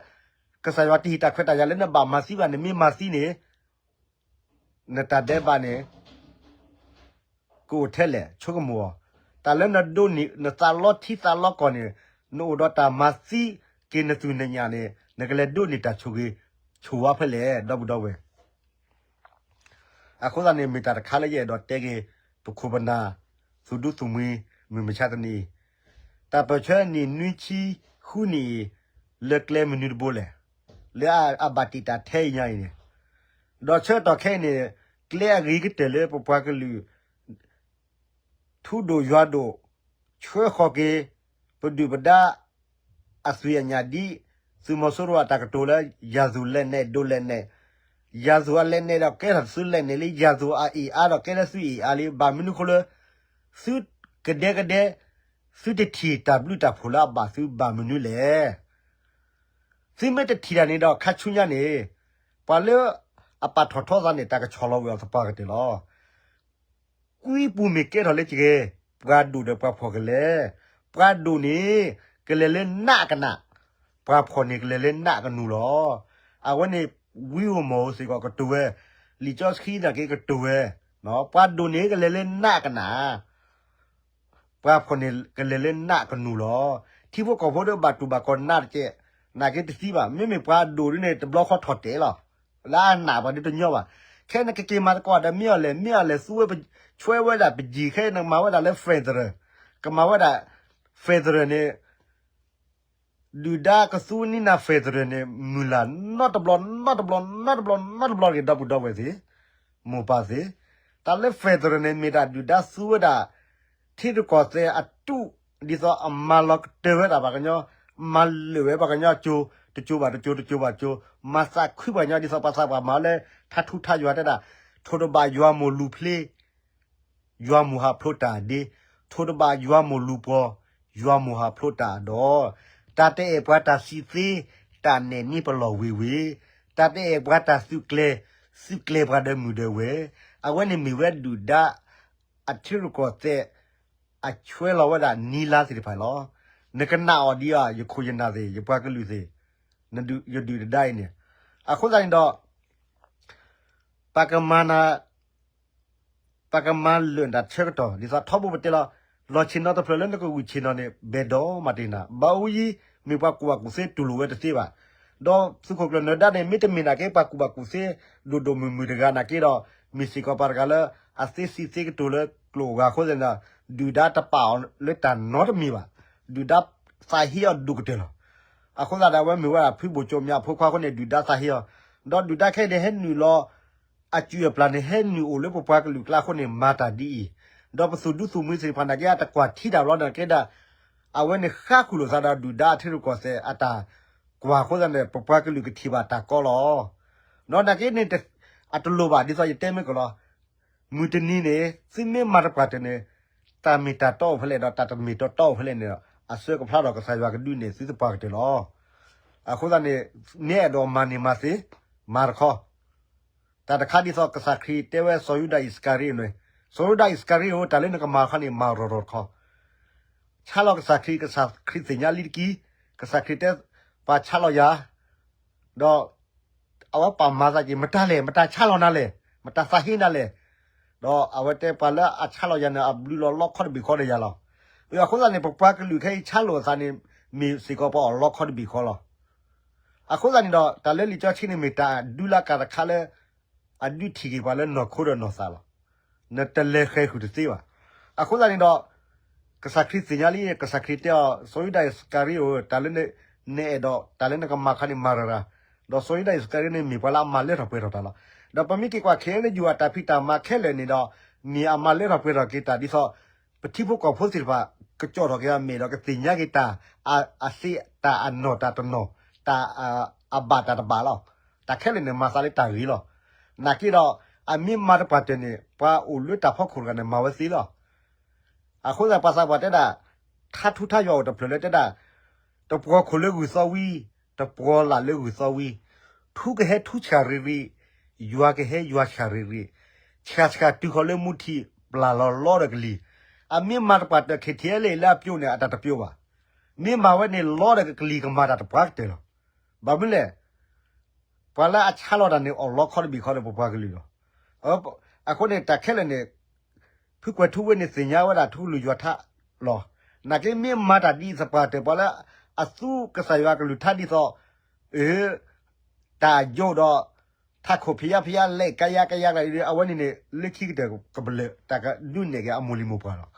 ကစၢ်ယွၤတဟ့ၣ်တၢ်ခွဲးတၢ်ယာ်လၢနဘၣ်မၤသံဘၣ်, နမ့ၢ်မၤသံန့ၣ် နတၢ်ဒဲးဘးန့ၣ် ကအိၣ်ထဲလဲၣ် ဆိကမိၣ်အီၤ, တၢ်လၢနဒိးန့ၢ်နသးလီထံသးလီကီၢ်န့ၣ်, နအိၣ်ဒီးတၢ်မၤသံက့ၤနသူၣ်နညၣ်န့ၣ် နကလဲၤဒိးန့ၢ်တၢ်ဆိၣ်ဂ့ၤဆိၣ်ဝါဖဲလဲၣ် ဒီပုၢ်ဒီဝဲၢ်. အဃိသတးန့ၣ် မ့ၢ်တၢ်တခါလၢယအဲၣ်ဒိးတဲက့ၤ ပခိၣ်ပနၢ် သူၣ်ဒူသူၣ်မှံ မုၢ်မဆါတနံၤအံၤ, တၢ်ပၢၢ်ဆၢနံၣ်နွံဆံဃုနံၣ်အံၤ လၢကျဲမနုၤတဘိလဲၣ်, လၢအဘၣ်တ့ၢ်တၢ်ထဲအံၤညါအံၤန့ၣ်, ဒီးဆၢကတီၢ်ခဲအံၤန့ၣ် ကျဲအဂ့ၤကတၢၢ်လၢပပှၤကလုာ် ထူဒိၣ်ယွၤဒိၣ်, ဆှၢဃီၤက့ၤ ပဒုၣ်ပဒါ အသွံၣ်အညၣ်ဒ် သုးမီၤစိရိၤအတၢ်ကတိၤလၢ ယၤသူၣ်လဲၤနဲၣ်ဒိးလဲၤနဲၣ်, ယၤသူၣ်အလဲၤနဲၣ်ဒီးကဲထီၣ်သုလဲၤနဲၣ်လံ, ယၤသူၣ်အအ့ၣ်အါဒီးကဲလၢသုအ့ၣ်အါလံ, ဘၣ်မနုၤဃိလၢ သုကဒဲကဒဲ သုတထံၣ်တၢ်ဘျုးတၢ်ဖှိၣ်လၢအဘၣ်သုဘၣ်မနုၤလဲၣ်. သုမ့ၢ်တထံၣ်တၢ်န့ၣ်ဒီး ခါဆူညါန့ၣ် ပှၤလၢအပာ်ထီၣ်ထီသးန့ၣ် တၢ်ကဆီၣ်လီၤဝဲအီၤသပှၢ်ကတၢၢ်လီၤ. ကွံပူၤမ့ၢ်ကဲထီၣ်လၢကဂဲၤ, ပှၤဒိၣ်ဒီးပှၤဖှီၣ်ကလဲၤ, ပှၤဒိၣ်န့ၣ် ကလဲၤလၢနးကနး, ပှၤဖှီၣ်န့ၣ်ကလဲၤလၢနးကနူၤလီၤ. အဝဲန့ၣ် ဝံဧိၤမီၢ်ဧိၤစ့ၢ်ကီးကတိၤဝဲ, လံာ်စီဆှံနာ်က့ကတိၤဝဲ, ပှၤဒိၣ်န့ၣ်ကလဲၤလၢနးကနး ပှၤဖှီၣ်န့ၣ်ကလဲၤလၢနးကနူၤလီၤ. ထံဖိကီၢ်ဖိဒီးဘၣ်တူၢ်ဘၣ်ကီၢ်နးတကဲး, နာ်က့တသံဘၣ်. မ့မ့ၢ်ပှၤဒိၣ်ဒ်န့ၣ် တဘျီဃီထီၣ်တဲာ်လီၤ. လၢအနးပှၤဒ်တညီဘၣ်. ခဲအံၤန့ၣ်ကက့ၤမၤသကိးဒီးမ့ၢ်အီၤလဲၣ်, မ့ၢ်အီၤလဲၣ် သူဝဲ ဆွဲဝဲဒၣ်ပယံၤ ခဲအံၤန့ၣ် ကမၤဝဲဒၣ်လၢ federal, ကမၤဝဲဒၣ် federal န့ၣ် ဒုၣ်ဒါကသူနံနၤ federal န့ၣ် မုၢ်လၢ်နီတဘျီ နီတဘျီ နီတဘျီ နီတဘျီတဂ့ၤ ဒီပုၢ်ဒီဝဲၢ်သ့ၣ်, မိၢ်ပၢ်သ့ၣ်, တၢ်လၢ federal န့ၣ် မ့ၢ်ဒၣ်ဒုၣ်ဒါသူဝဲဒၣ် ထံရူၢ်ကီၢ်သဲးအတူး, ဒ်သိးအမၤလီၤကတၢၢ်ဝဲဒၣ်ပှၤကညီ, မၤလၢာ်ဝဲပှၤကညီအစိၤ, တစိၤဘၣ်တစိၤ တစိၤဘၣ်တစိၤ, မၤသးခုပှၤကညီ ဒ်သိးပှၤသးပှၢ်မၤလၢ ထါထူထါယွၤတဲဒၣ်, ထိၣ်တဘၣ်ယွၤမိၢ်လူၤဖျ့ ယွၤမိၢ်ဟးဖျိးတၢ်အဒ့, ထိၣ်တဘၣ်ယွၤမိၢ်လူၤပှီၤ, ယွၤမိၢ်ဟးဖျိးတၢ်အဒီး, တၢ်တအဲၣ်ပှၤတၢ်စံးသ့, တၢ်နဲၣ်န့ၢ်ပလီၢ်ဝ့ၤဝ့ၤ, တၢ်တအဲၣ်ပှၤတၢ်သုးကျဲၤ, သုးကျဲၤပှၤဒီးမုၢ်ဒီးဝဲၢ်, အဝဲန့ၣ်မ့ၢ်ဝဲဒုၣ်ဒါ အထံရူၢ်ကီၢ်သဲး အဆွဲလီၤဝဲဒၣ်နံၤလါသ့ၣ်တဖၣ်လီၤ. နကနၣ်အီၤဒ်အံၤ ယခိၣ်ယနၢ်သ့ၣ် ယပှၤကလုာ်သ့ၣ်, ယဒုၣ်တဒါအံၤန့ၣ်, အဃိသတးန့ၣ်ဒီး ပကမၤနၢၤ ပကမၤလၢာ်တၢ်ဆၢကတီၢ် ဒ်သိးထီဘိပတဲလီၤ, လီၢ်ဆ့ၣ်နီၤတဖျၢၣ်လၢနကဂုာ်ဆ့ၣ်နီၤန့ၣ် ဘဲၣ်ဒီးမၤတ့ၢ်နၤ, ဘၣ်အူယံ မ့ၢ်ပှၤကူၣ်ဘၣ်ကူၣ်သ့တူၢ်လိာ်ဝဲတသ့ဘၣ်. ဒီးသုးခိၣ်ကျၢၢ်နၢၤဒါန့ၣ် မ့တမ့ၢ်နာ်က့ပှၤကူၣ်ဘၣ်ကူၣ်သ့ ဒိၣ်ဒိၣ်မုၢ်မုၢ်တဂၤနာ်က့ဒီး မ့ၢ်စ့ၢ်ကီးပှၤတဂၤလၢ အသ့စံးသ့ကတိၤလၢကျိာ်အဂၤအဃိသတးန့ၣ်ဒီး ဒုၣ်ဒါတပာ်အီၤလၢတၢ်နီတမံၤဘၣ်. ဒုၣ်ဒါသးဟ့အီၤဒိၣ်ကတၢၢ်လီၤ. အဃိသတးဒီးအဝဲမ့ၢ်ဝဲဒၣ်ဖုဘိၣ်ကၠိမၠးအဖိခွါအဃိန့ၣ် ဒုၣ်ဒါသးဟ့အီၤ, ဒီးဒုၣ်ဒါခဲအံၤန့ၣ် ဟဲနုာ်လီၤ အစုၣ်အပျၢ်န့ၣ် ဟဲနုာ်အိၣ်လၢပပှၤကလုာ်ကျါအဃိန့ၣ် မၤတၢ်ဒ်အံၤ, ဒီးပသူၣ်ဒူသူၣ်မှံသ့ၣ်တဖၣ်နာ်က့ အတကွၢ်ထံတၢ်ဘျီနာ်က့ဒီး အဝဲန့ၣ်ဃါဃုာ်လိာ်သးဒီးဒုၣ်ဒါအထံရူၢ်ကီၢ်သဲးအတၢ်ကွၢ်အဃိသတးန့ၣ် ပပှၤကလုာ်ကထံၣ်ဘၣ်တၢ်ကီလီၤ. ဒီးနာ်က့န့ၣ် အတလိၣ်ဘၣ်ဒ်သိးယတဲမ့ၢ်ကလီၤ. မုၢ်တနံၤန့ၣ် သုမ့ၢ်မၤတပှၢ်တၢၢ်န့ၣ် တၢ်မ့ၢ်တၢ်တီအိၣ်ဖဲလဲၣ်ဒီး တၢ်တမ့ၢ်တၢ်တီအိၣ်ဖဲလဲၣ်န့ၣ်ဒီး အဆၢကဖျါထီၣ်ကစၢ်ယွၤကဒုးနဲၣ်သုသပှၢ်ကတၢၢ်လီၤ. အဃိသတးန့ၣ် မ့ၢ်အဲၣ်ဒိးမၤန့ၢ်မၤသ့ မၤတခီ တၢ်တခါဒ်သိးကစၢ်ခရံာ်တဲဝဲစီၤယူဒၤအံၣ်စကၤရံၤအိၣ်န့ၣ်, စီၤယူဒၤအံၣ်စကၤရံၤအိၣ် တၢ်လၢနကမၤအခါန့ၣ် မၤရီၤရီၤတခီ, ဆါလီၤကစၢ်ခရံာ်, ကစၢ်ခရံာ်သ့ၣ်ညါလံတက့ၢ်, ကစၢ်ခရံာ်တဲ ပှၤဆါလီၤယၤ, ဒီး အဝဲပာ်မၤသးက့ၤ မတၤလဲၣ်, မတၤဆါလီၤနၤလဲၣ်, မတၤသးဟ့နၤလဲၣ်, ဒီးအဝဲတဲပှၤလၢအဆါလီၤယၤန့ၣ် အဘျုးလီၤလီခီတဘ့ၣ်ဃီဒီးယၤလီၤ. အဃိသတးန့ၣ် ပပှၤကလုာ်ခဲအံၤဆါလိာ်အသးန့ၣ် မ့ၢ်စ့ၢ်ကီးပှၤအီၣ်လီခီတဘ့ၣ်ဃီလီၤ. အဃိသတးန့ၣ်ဒီး တၢ်လၢလံာ်စီဆှံန့ၣ်မ့ၢ်တၢ်ဒုးလၢကၢ်တခါလၢ အဒုးထံၣ်က့ၤပှၤလၢနီၢ်ခိဒီးနီၢ်သးလီၤ. နတလဲၤဃဲၤဃုာ်တသ့ဘၣ်. အဃိသတးန့ၣ်ဒီး ကစၢ်ခရံာ်သ့ၣ်ညါလံ, ကစၢ်ခရံာ်တဲအီၤ စီၤယူဒၤအံၣ်စကၤရံၤအိၣ် တၢ်လၢနအဲၣ်ဒိး တၢ်လၢနကမၤခါန့ၣ် မၤရၤရၤ, ဒီးစီၤယူဒၤအံၣ်စကၤရံၤန့ၣ် မ့ၢ်ပှၤလၢအမၤလၢထီၣ်ပှဲၤထီၣ်တၢ်လီၤ. ဒီးပမ့ၢ်က့ၤကွၢ်ခဲလၢယွၤအတၢ်ဖံးတၢ်မၤခဲလၢာ်န့ၣ်ဒီး မ့ၢ်အမၤလၢထီၣ်ပှဲၤထီၣ်က့ၤတၢ်ဒ်သိး ပထံဖိကီၢ်ဖိသ့ၣ်တဖၣ် ကကၠီၣ်ထီၣ်က့ၤအမဲာ်ဒီးကသ့ၣ်ညါက့ၤတၢ် အသ့တၢ်အနီၢ်တၢ်တနီၢ်, တၢ်အဘၣ်တၢ်တဘၣ်လီၤ. တၢ်ခဲလၢာ်န့ၣ် မၤသးလၢတၢ်ဂ့ၤလီၤ. နာ်က့ဒီး အမ့ၢ်မၤတပှၢ်တၢၢ်န့ၣ် ပှၤအိၣ်လၢတၢ်ဖီခိၣ်တဂၤန့ၣ် မၤဝဲသ့လီၤ. အဃိသတးပှၤသးပှၢ်တဲဒၣ် ထါထူထါယွၤအိၣ်တဖျၢၣ်လၢတဲဒၣ် တပှီၤခိၣ်လၢဂုၢ်သီဝံၤ, တပှီၤလၢ်လၢဂုၢ်သီဝံၤ, ထူကဟဲထူဆၣ်ရံၤရံၤ, ယွၤကဟဲယွၤဆၣ်ရံၤရံၤ, ဆၣ်ဆၣ်တုၤဃီၤလၢမူထံး ပျၢ်လီၤလီဒီးကလံၤ, အမ့ၢ်မၤတပှၢ်တၢၢ် KTLA လၢအပျိန့ၣ် အတၢ်တပျိဘၣ်. မ့ၢ်မၤဝဲန့ၣ် လီဒီးကလံၤကမၤတၢ်တပှၢ်ကတၢၢ်လီၤ. ဘၣ်မနုၤလဲၣ် ပှၤလၢအဆါလီၤတၢ်န့ၣ် အီၣ်လီခီတဘ့ၣ်ဃီဒီးပပှၤကလုာ်လီၤ. အဃိန့ၣ် တၢ်ခဲလၢာ်န့ၣ် ဖုကွဲၤထူဝ့ၣ်န့ၣ် သ့ၣ်ညါဝဲဒၣ်ထူကလုၢ်ယွၤထါလီၤ. နာ်က့မ့ၢ်မၤတၢ်ဒ်သပှၢ်တၢၢ် ပှၤလၢအသူကစၢ်ယွၤကလုၢ်ကထါဒ်သိး အၢ တၢ်ယိးဒီး ထးခိၣ်ဖံးယါဖံးယါလဲၤကယါကယါကလၢ အဝဲန့ၣ်န့ၣ် လၢခံကတၢၢ်ကဘျၢၣ် တၢ်ကဒုးနဲၣ်က့ၤအမိၢ်လံၤမိၢ်ပှၢ်လီၤ.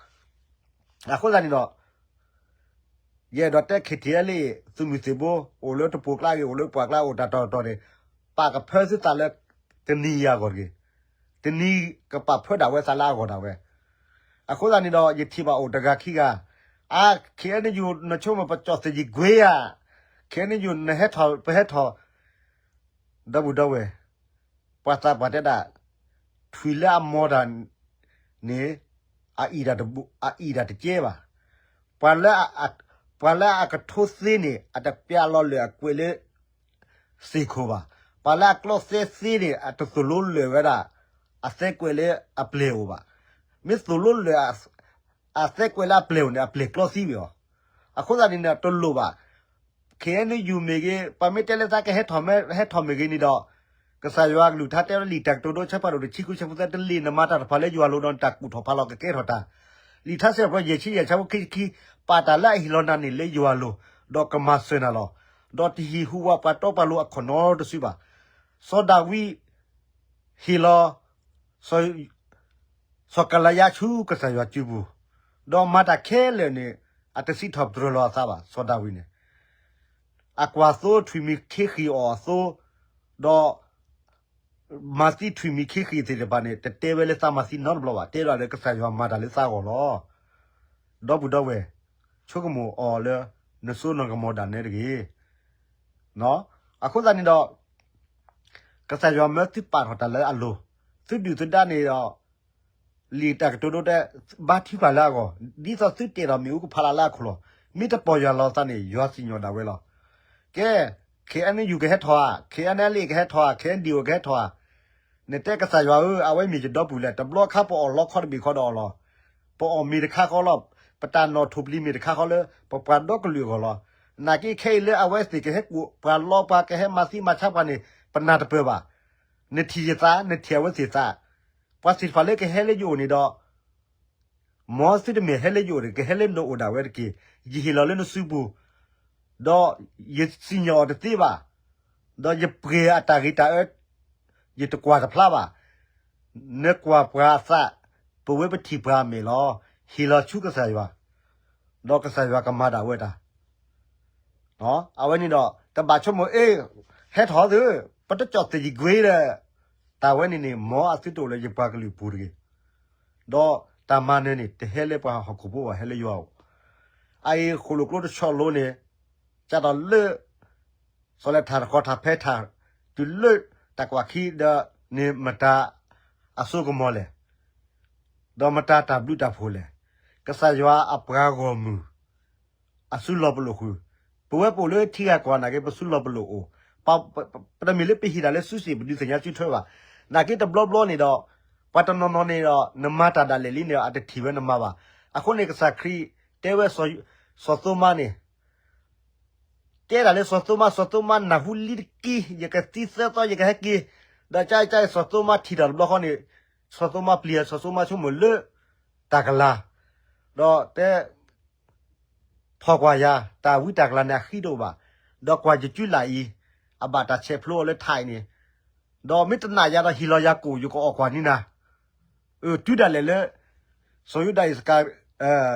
အဃိသတးန့ၣ်ဒီး ယအဲၣ်ဒိးတဲ ခ့ထံၣ်အဲလ့ၣ် သုးမုၢ်သံၣ်ဘိ အိၣ်လၢတပူၤကျါဂ့ၤ အိၣ်လၢပှၢ်ကျါ အိၣ်တၢ်တီၤတီၤန့ၣ် ပာ်ကဖၢသုသးလၢ တနံၤအံၤအဂီၢ်တဂ့ၤ. တနံၤကပာ်ဖၢဒၣ်ဝဲသးလၢအဂီၢ်ဒၣ်ဝဲ. အဃိသတးန့ၣ်ဒီး ယထံၣ်ဘၣ်အိၣ်တဂၤခံဂၤ, အါ ခ့ၣ်အဲၣ်ယူၣ် နဆိကမိၣ်ပကၠီၣ်သ့ၣ်ယံၤကွ့ဧါ, ခ့ၣ်အဲၣ်ယူၣ် နဟဲထီၣ် ပဟဲထီၣ် ဒီပုၢ်ဒီဝဲၢ်, ပှၤသးပှၢ်တဲဒၣ်, ထွံၣ်လၢအမီၤတၢ်န့ၣ် အအံၣ်တၢ်တကဲဘၣ်. ပှၤလၢအ, ပှၤလၢအကထိသ့န့ၣ် အတပျးလီၤလၢၢ်အကွဲးလၢ စ့ၢ်ခိၣ်ဘၣ်. ပှၤလၢအကျီသဲသ့န့ၣ် အတသိၣ်လိလၢၢ်ဝဲဒၣ် အသဲကွဲးလၢအပျဲၢ်အိၣ်ဘၣ်. မ့ၢ်သိၣ်လိလၢၢ် အသဲကွဲးလၢအပျဲၢ်အိၣ်န့ၣ် အပျဲၢ်ကျီသံဝဲအီၤ. အဃိသတးန့ၣ် တလိၣ်ဘၣ် ခ့ၣ်အဲၣ်ယူၣ်မ့ၢ်ဂ့ၤ, ပှၤမ့ၢ်တဲလၢသးကဟဲထီၣ်မ့ၢ် ဟဲထီၣ်မ့ၢ်ဂ့ၤန့ၣ်ဒီး, ကစၢ်ယွၤကလုၢ်ကထါတဲဝဲလံာ်တၢ်ကတိၤဒိဆၢဖးဒိၣ်တဆံဃုဆၢဖိသၢ တလ့ၣ်နမၤတၢ်တဖၣ်လၢယွၤလိၤဒီးနတၢ်ကူၣ်ထီၣ်ဖးလီၤကကဲထီၣ်တၢ်. လံာ်ထါစံးပတြၢၤယဲၢ်ဆံယဲၢ်ဆၢဖိခံဆံခံ, ပာ်တၢ်လၢအဟ့ၣ်လီၤနၤန့ၣ်လၢယွၤလိၤ, ဒီးကမၤစၢၤနၤလီၤ. ဒီးတဟံၣ်ဟူးဝးပှၤတီပှၤလိၤအခီၣ်နီတစုဘၣ်. စီၤဒၤဝံး ဟ့ၣ်လီၤ စီၤကလယါဆူကစၢ်ယွၤစုပူၤ, ဒီးမၤတၢ်ခဲလၢာ်န့ၣ် အတစံးထီၣ်ပတြၢၤလီၤအသးဘၣ်. စီၤဒၤဝံးန့ၣ် အကွၢ်သိ ထွံၣ်မံၤခ့ဃံၤအီၤအသိ, ဒီး မၤသံထွံၣ်မံၤခ့ဃံၤသ့ၣ်တဖၣ်န့ၣ် တတဲဝဲလၢသးမၤသံနီတဘျီဘၣ်, တဲဒၣ်လၢကစၢ်ယွၤမၤတၢ်လၢသးအဂီၢ်လီၤ. ဒီပုၢ်ဒီဝဲၢ်, ဆိကမိၣ်အီၤလၢ နစိနကမီၤဒၣ်နဲတဂ့ၤ. အဃိသတးန့ၣ်ဒီး ကစၢ်ယွၤမၢသုပာ်ထီၣ်တၢ်လၢအလိၤ, သုဒုၣ်သုဒါန့ၣ်ဒီး လံာ်တၢ်ကတိၤဒိတဲ ဘါထုကဖၣ်လၢအဂီၢ်, ဒ်သိးသုတဲာ်ထီၣ်မ့ၣ်အူကဖးလၢ်လၢအခိၣ်လီၤ. မ့ၢ်တပီၢ်ယွၤလီၤသးန့ၣ် ယွၤစံၣ်ညီၣ်ဒၣ်ဝဲလီၤ. ကဲ, ခ့ၣ်အဲၣ်ယူၣ်ကဟဲထီၣ်ဧါ, ခ့ၣ်အဲၣ်ယူၣ် ကဟဲထီၣ်ဧါ, ခ့ၣ်အဲၣ်ယူၣ် ကဟဲထီၣ်ဧါ, နတဲကစၢ်ယွၤဧၢ, အဝဲမ့ၢ်ယဒီပုၢ်လဲၣ်, တဘျီခါပအီၣ်လီခီတဘ့ၣ်ဃီဒီးအီၤလီၤ. ပအီၣ်မ့ၤတခါဃီလီၤ, ပတၢ်နီၣ်ထိၣ်ပျံၤမ့ၢ်တခါဃီလၢ ပပှၤဒီကလုာ်အဂီၢ်လီၤ. နာ်က့ခဲအံၤလၢအဝဲသ့ၣ်ကဟဲကိးပှၤလီပှၤ ကဟဲမၤသံမၤဆါပှၤန့ၣ် ပနၢ်တပၢၢ်ဘၣ်. နထံၣ်ယသး, နထံၣ်အဝဲသ့ၣ်သး, ပှၤသ့ၣ်တဖၣ်လၢကဟဲလၢယအိၣ်န့ၣ်ဒီး မ်သုတမ့ၢ်ဟဲလၢယအိၣ်န့ၣ် ကဟဲလၢနအိၣ်ဒၣ်ဝဲတက့ၢ်. ယဟ့ၣ်လီၤလၢနစုပူၤ, ဒီးယစံၣ်ညီၣ်အီၤတသ့ဘၣ်, ဒီးယပှ့ၤအတၢ်ဂ့ၤတၢ်အၢ ယတကွၢ်တဖျါဘၣ်. နကွၢ်ပှၤအသး, ပဝဲပထံၣ်ပှၤအမဲာ်လီၤ. ဟ့ၣ်လီၤဆူကစၢ်ယွၤ, ဒီးကစၢ်ယွၤကမၤဒၣ်ဝဲတၢ်. အဝဲန့ၣ်ဒီး တဘၣ်ဆိကမိၣ် အ့ၣ်, ဟဲထီၣ်သု, ပတကၠီၣ်သ့ၣ်ယံၤကွ့ဒီး, တၢ်ဝဲန့ၣ်န့ၣ် မ်အသုတအိၣ်လၢယပှၤကလုာ်ပူၤတဂ့ၤ. ဒီးတၢ်မၤနၢၤန့ၣ် တဟဲလၢပှၤဟီၣ်ခိၣ်ဖိဘၣ် ဟဲလၢယွၤအိၣ်. အအံၤဃိၣ်လိာ်ကျိတဆီလိၤန့ၣ် ကၢ်ဒီးလၢ စီၤလဲၤထၣ်တခီထၣ်ဖဲထၣ် တုၤလၢတၢ်ကွၢ်ခံဒီးန့ၣ် မတၤအစိကမီၤလဲၣ်, ဒီးမတၤတၢ်ဘျုးတၢ်ဖှိၣ်လဲၣ်. ကစၢ်ယွၤအပှၤဂီၢ်မုၢ် အစုလီၢ်ပလိာ်ဃုာ်, ပဝဲပအိၣ်လၢထံဂၤကီၢ်ဂၤနာ်က့ ပစုလီၢ်ပလိာ်အိၣ်, ပ, ပ, ပတမ့ၢ်လၢပဟ့ၣ်တၢ်လၢစုစ့ၣ် ပဒုးသ့ၣ်ညါစုထွဲဘၣ်. နာ်က့တဘျီဘျီန့ၣ်ဒီး ပှၤတနီၤနီၤန့ၣ်ဒီး နမၤတၢ်ဒၣ်လဲာ်လံန့ၣ် အတထံၣ်ဝဲနမၤဘၣ်. အဃိန့ၣ် ကစၢ်ခရံာ်တဲဝဲ စီၤသိမါန့ၣ် တဲဒၣ်လၢစီၤသိမါ, စီၤသိမါနၢ်ဟူလံတက့ၢ်, ယကသံသၢသီ ယကဟဲက့ၤ, ဒီးကၢ်ကၢ်စီၤသိမါထံၣ်တၢ်တဘျီဃီန့ၣ်, စီၤသိမါပျံၤ စီၤသိမါဆိကမိၣ်လၢ တၢ်ကလၤ, ဒီးတဲ ထီၣ်ကွၢ်ယၤ, တၢ်ဝံတၢ်ကလၤန့ၣ်အဃံတအိၣ်ဘၣ်, ဒီးကွၢ်ယကုလၢ်အံၤ, အဘၣ်တၢ်ဆဲးဖျိအီၤလၢထးအံၤန့ၣ်, ဒီးမ့ၢ်တနာ်ယၤဒီးဟ့ၣ်လီၤယၤကိၣ် ယကအီၣ်ကွၢ်န့ၢ်နၤ. အၢ တုၤဒၣ်လဲာ်လၢ စီၤယူဒၤအံၣ်စကၤ,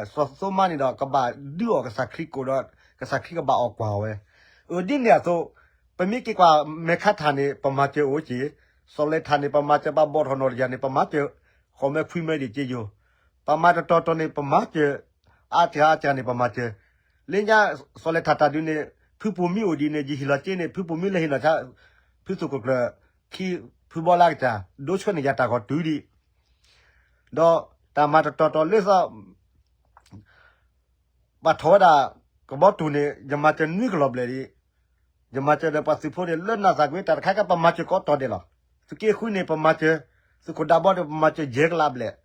စီၤသိမါန့ၣ်ဒီး ကဘၣ်ဒုးအီၣ်ကစၢ်ခရံာ်ကိၣ်ဒီး ကစၢ်ခရံာ်ကဘၣ်အီၣ်ကွၢ်အီၤဝဲ. အၢ ဒ်န့ၣ်အသိး, ပမ့ၢ်က့ၤကွၢ်မဲာ်ခါထၣ်န့ၣ် ပမၤစၢၤအိၣ်က့ၤ, စီၤလဲၤထၣ်န့ၣ် ပမၤစၢၤ ပဘီၣ်ထီၣ်နီၣ်တယၢ်န့ၣ် ပမၤစၢၤ, ဃီမဲခွံမဲဒံးက့ယိာ်, ပမၤတတီၤတီၤန့ၣ် ပမၤစၢၤ, အါစှၤအါစှၤန့ၣ် ပမၤစၢၤ, လၢညါ စီၤလဲၤထၣ်တၢ်ဒုးန့ၣ် ဖုပိာ်မံအိၣ်ဒံးန့ၣ် ယဟ့ၣ်လီၤစ့န့ၣ် ဖုပိာ်မံလၢဟ့ၣ်နီၤဆါ ဖုသုးခိၣ်ကျၢၢ် ခံဖုဘီလၢကစၢ် ဒိဆှၢန့ၢ်ယၤတၢ်ဂီၤတုၤဒံး, ဒီးတၢ်မၤတတီၤတီၤလၢသီ ပှၤထီၣ်ဝဲဒၣ် ကဘီတူၢ်န့ၣ် ယမၤစၢၤနွံကလီၤဘျဲၣ်ဒံး, ယမၤစၢၤဒီးပှၤသုးဖိန့ၣ် လၢနၢ်သးကွံတၢ်တခါက ပမၤစၢၤကိးတီၤဒဲးလီၤ. သုးက့ဃုန့ၣ် ပမၤစၢၤ, သုးခိၣ်ဒးဘီန့ၣ် ပမၤစၢၤယဲၢ်ကလးဘျဲၣ်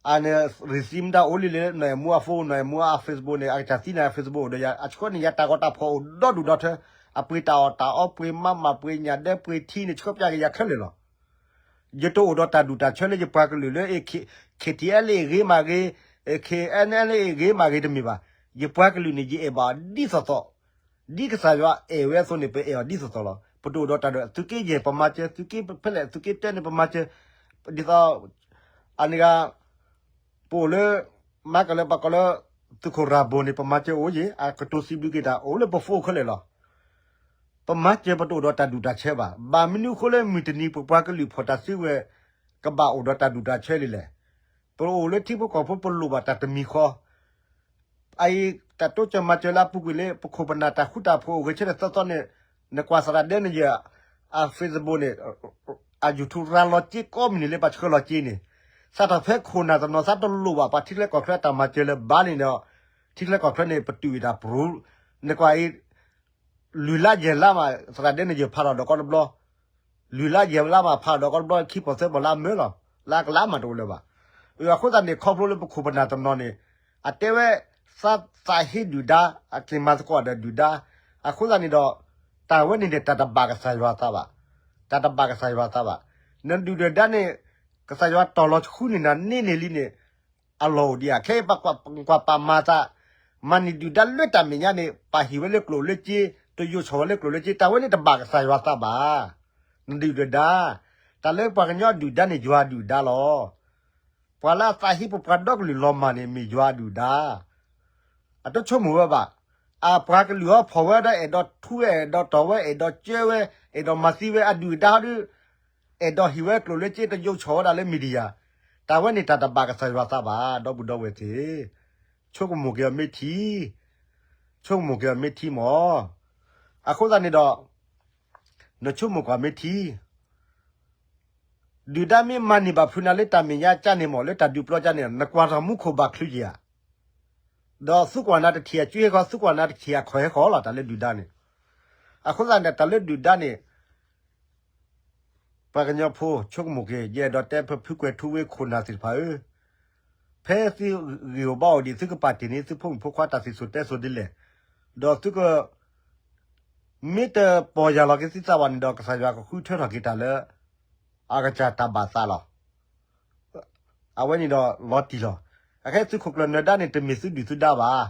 အန့ၣ် receipt မ့ၢ်ဒၣ်အိၣ်လံလၢ နီၢ်အဲၣ်မူအ phone, နီၢ်အဲၣ်မူအ Facebook န့ၣ် အကစၢ်သံန့ၣ် Facebook အိၣ်ဒီးယၤ အဆှၢန့ၢ်ယၤတၢ်ဂီၤတၢ်ဖီၣ်အိၣ်ဒီဒူၣ်ဒီထၢ, အပှ့ၤတၢ်အီၣ်တၢ်အီ ပှ့ၤမးမး ပှ့ၤညၣ်ဒဲ ပှ့ၤထံန့ၣ် ဆှၢပျၢ်က့ၤယၤခဲလၢာ်လီၤ. ယတအိၣ်ဒီးတၢ်ဒူၣ်တၢ်ဆၢလၢယပှၤကလုာ်လၢ K-, KTLA ဂ့ၤမးဂ့ၤ, KNLA ဂ့ၤမးဂ့ၤတမ့ၢ်ဘၣ်. ယပှၤကလုာ်န့ၣ် ယအဲၣ်ဘၣ်ဒ်သိးသိး, ဒ်ကစၢ်ယွၤအဲၣ်ဝဲအသိးန့ၣ် ပအဲၣ်အီၤဒ်သိးသိးလီၤ. ပတအိၣ်ဒီးတၢ်ဒူၣ်, သုးက့ယဲၢ်ပမၤစၢၤ, သုးက့ဖဲလဲၣ်, သုးက့တၢန့ၣ်ပမၤစၢၤ, ဒ်သိး အန့ၣ်ဂၤ ပအိၣ်လၢ မၤကလၢပကိးလၢ သုးခိၣ်ရၤဘိန့ၣ် ပမၤစၢၤအိၣ်ယံၤ, အကတိၤစံးဘျုးက့ၤတၢ်အိၣ်လၢပ phone ခဲလၢာ်လီၤ. ပမၤစၢၤပတအိၣ်ဒီးတၢ်ဒူၣ်တၢ်ဆၢဘၣ်. ဘၣ်မနုၤအဃိလၢမုၢ်တနံၤ ပပှၤကလုာ်ဖီၣ်တၢ်စုကဝဲၤ ကဘၣ်အိၣ်ဒီးတၢ်ဒူၣ်တၢ်ဆၢလံလဲၣ်. ပအိၣ်လၢထံဖိကီၢ်ဖိ ပလိၣ်ဘၣ်တၢ်တမံၤဃီ အအံၤ တၢ်တိစၢၤမၤစၢၤလၢအပူၤကွံာ်လၢ ပခိၣ်ပနၢ်တၢ်ဃူတၢ်ဖိးအိၣ်ဂဲၤဆၢထၢၣ်သီသီန့ၣ်, နကွၢ်သရၣ်ဒဲန့ၣ်ယဲၢ် အ Facebook န့ၣ်, အ YouTube ရၤလီၤက့ကိးမုၢ်နံၤလၢပှၤဆှၢလီၤက့န့ၣ်, စးထီၣ်ဖဲခိၣ်နၢ်တနီၤ သးတလိၣ်ဘၣ်ပှၤထံချၢကီၢ်ချၢအတၢ်မၤစၢၤလၢၤဘၣ်န့ၣ်ဒီး, ထံချၢကီၢ်ချၢန့ၣ် ပတုာ်အံၤတၢ်ပရူၤ, နကွၢ်အံၤ လွံၢ်လါယဲၢ်လါမး သရၣ်ဒဲန့ၣ်ယဲၢ်ဖးထီၣ်ဒီးကီတဘျီ, လွံၢ်လါယဲၢ်လါမးဖးထီၣ်ဒီးကီတဘျီ ခံဖီၣ်သၢဖီၣ်လါမၢလီၤ, လၢအကလါမးတအိၣ်လၢၤဘၣ်. အဃိသတးန့ၣ် ခီဖျိလၢပခိၣ်ပနၢ်တနီၤန့ၣ် အတဲဝဲ သးသးဟ့ဒုၣ်ဒါ, အက့ၤမၤသကိးဒီးဒုၣ်ဒါ, အဃိသတးန့ၣ်ဒီး တၢ်ဝဲန့ၣ်န့ၣ် တၢ်တဘၣ်ကစၢ်ယွၤသးဘၣ်, တၢ်တဘၣ်ကစၢ်ယွၤသးဘၣ်. နဒုၣ်ဒုၣ်ဒါန့ၣ် ကစၢ်ယွၤတီၢ်လီၤဆှူန့ၢ်နၤန့ၢ်န့ၢ်လံန့ၣ် အလီၢ်အိၣ်ဒံးဧါ. ခဲအံၤပကွၢ်ပာ်မၤသး, မၤန့ၢ်ဒုၣ်ဒါလၢတၢ်မဲာ်ညါန့ၣ် ပာ်ဟံၣ်ဝဲလၢကျိၣ်လၢစ့, တယိးဆီၣ်ဝဲလၢကျိၣ်လၢစ့, တၢ်ဝဲန့ၣ်တဘၣ်ကစၢ်ယွၤသးဘၣ်. နဒုၣ်ဒုၣ်ဒါ, တၢ်လၢပှၤကညီဒုၣ်ဒါန့ၣ် ယွၤဒုၣ်ဒါလီၤ. ပှၤလၢအသးဟ့ပပှၤဒီကလုာ်လီၤမၢ်န့ၣ် မ့ၢ်ယွၤဒုၣ်ဒါ အတဆိကမိၣ်ဝဲဘၣ်. အပှၤကလုာ်အီၤဖီၣ်ဝဲဒီးအဲၣ်ဒိးထူဝဲ, အဲၣ်ဒိးတီၢ်ဝဲ, အဲၣ်ဒိးမၤသံဝဲ, အဒုၣ်အဒါဟီဒုး အဲၣ်ဒိးဟံၣ်ဝဲကျိၣ်လၢစ့, တယိးဆီၣ်ဝဲဒၣ်လၢ media, တၢ်ဝဲန့ၣ်တၢ်တဘၣ်ကစၢ်ယွၤသးဘၣ်. ဒီပုၢ်ဒီဝဲၢ်သ့ၣ်, ဆိကမိၣ်က့ၤအီၤမ့ၢ်ထံ, ဆိကမိၣ်က့ၤအီၤမ့ၢ်ထံမၢ်. အဃိသတးန့ၣ်ဒီး နဆိကမိၣ်ကွၢ်မ့ၢ်ထံ ဒုၣ်ဒါမ့ၢ်မၤန့ၢ်ဘၣ်ဖုးနၤလၢတၢ်မဲာ်ညါကၠၢန့ၣ်မၢ်, လၢတၢ်ဒုးပျီကၠၢန့ၣ် နကွၢ်ထီၣ်မူခိၣ်ဘၣ်ချုးက့ၤဧါ. ဒီးသုကွၢ်နၤတထံၣ်အစုဟဲဃီ, သုကွၢ်နၤတထံၣ်အခီၣ်ဟဲဃီလီၤ, တၢ်လၢဒုၣ်ဒါန့ၣ်. အဃိသတးန့ၣ် တၢ်လၢဒုၣ်ဒါန့ၣ် ပှၤကညီဖိဆိကမိၣ်က့ၤ, ယအဲၣ်ဒိးတဲပဖုကွဲၤထူဝ့ခိၣ်နၢ်သ့ၣ်တဖၣ်ဧၢ, ဖဲသုဂ့ၢ်အိၣ်ဘါအိၣ်ဒံး သုကပာ်တ့ၢ်န့ၢ်သုဖိမုၣ်ဖိခွါတၢ်စံၣ်စိၤတဲစိၤဒ်လဲၣ်, ဒီးသုက မ့ၢ်တပီၢ်ယၢ်လီၤက့ၤသုသးဘၣ်န့ၣ်ဒီး ကစၢ်ယွၤကဃုထၢထီၣ်က့ၤတၢ်လၢ အကစၢ်တၢ်ဘၣ်သးလီၤ. အဝဲန့ၣ်ဒီးလီၤတံၢ်လီၤ. အခဲသုးခိၣ်ကျၢၢ်နၢၤဒါန့ၣ် တမ့ၢ်သုဒုၣ်သုဒါဘၣ်,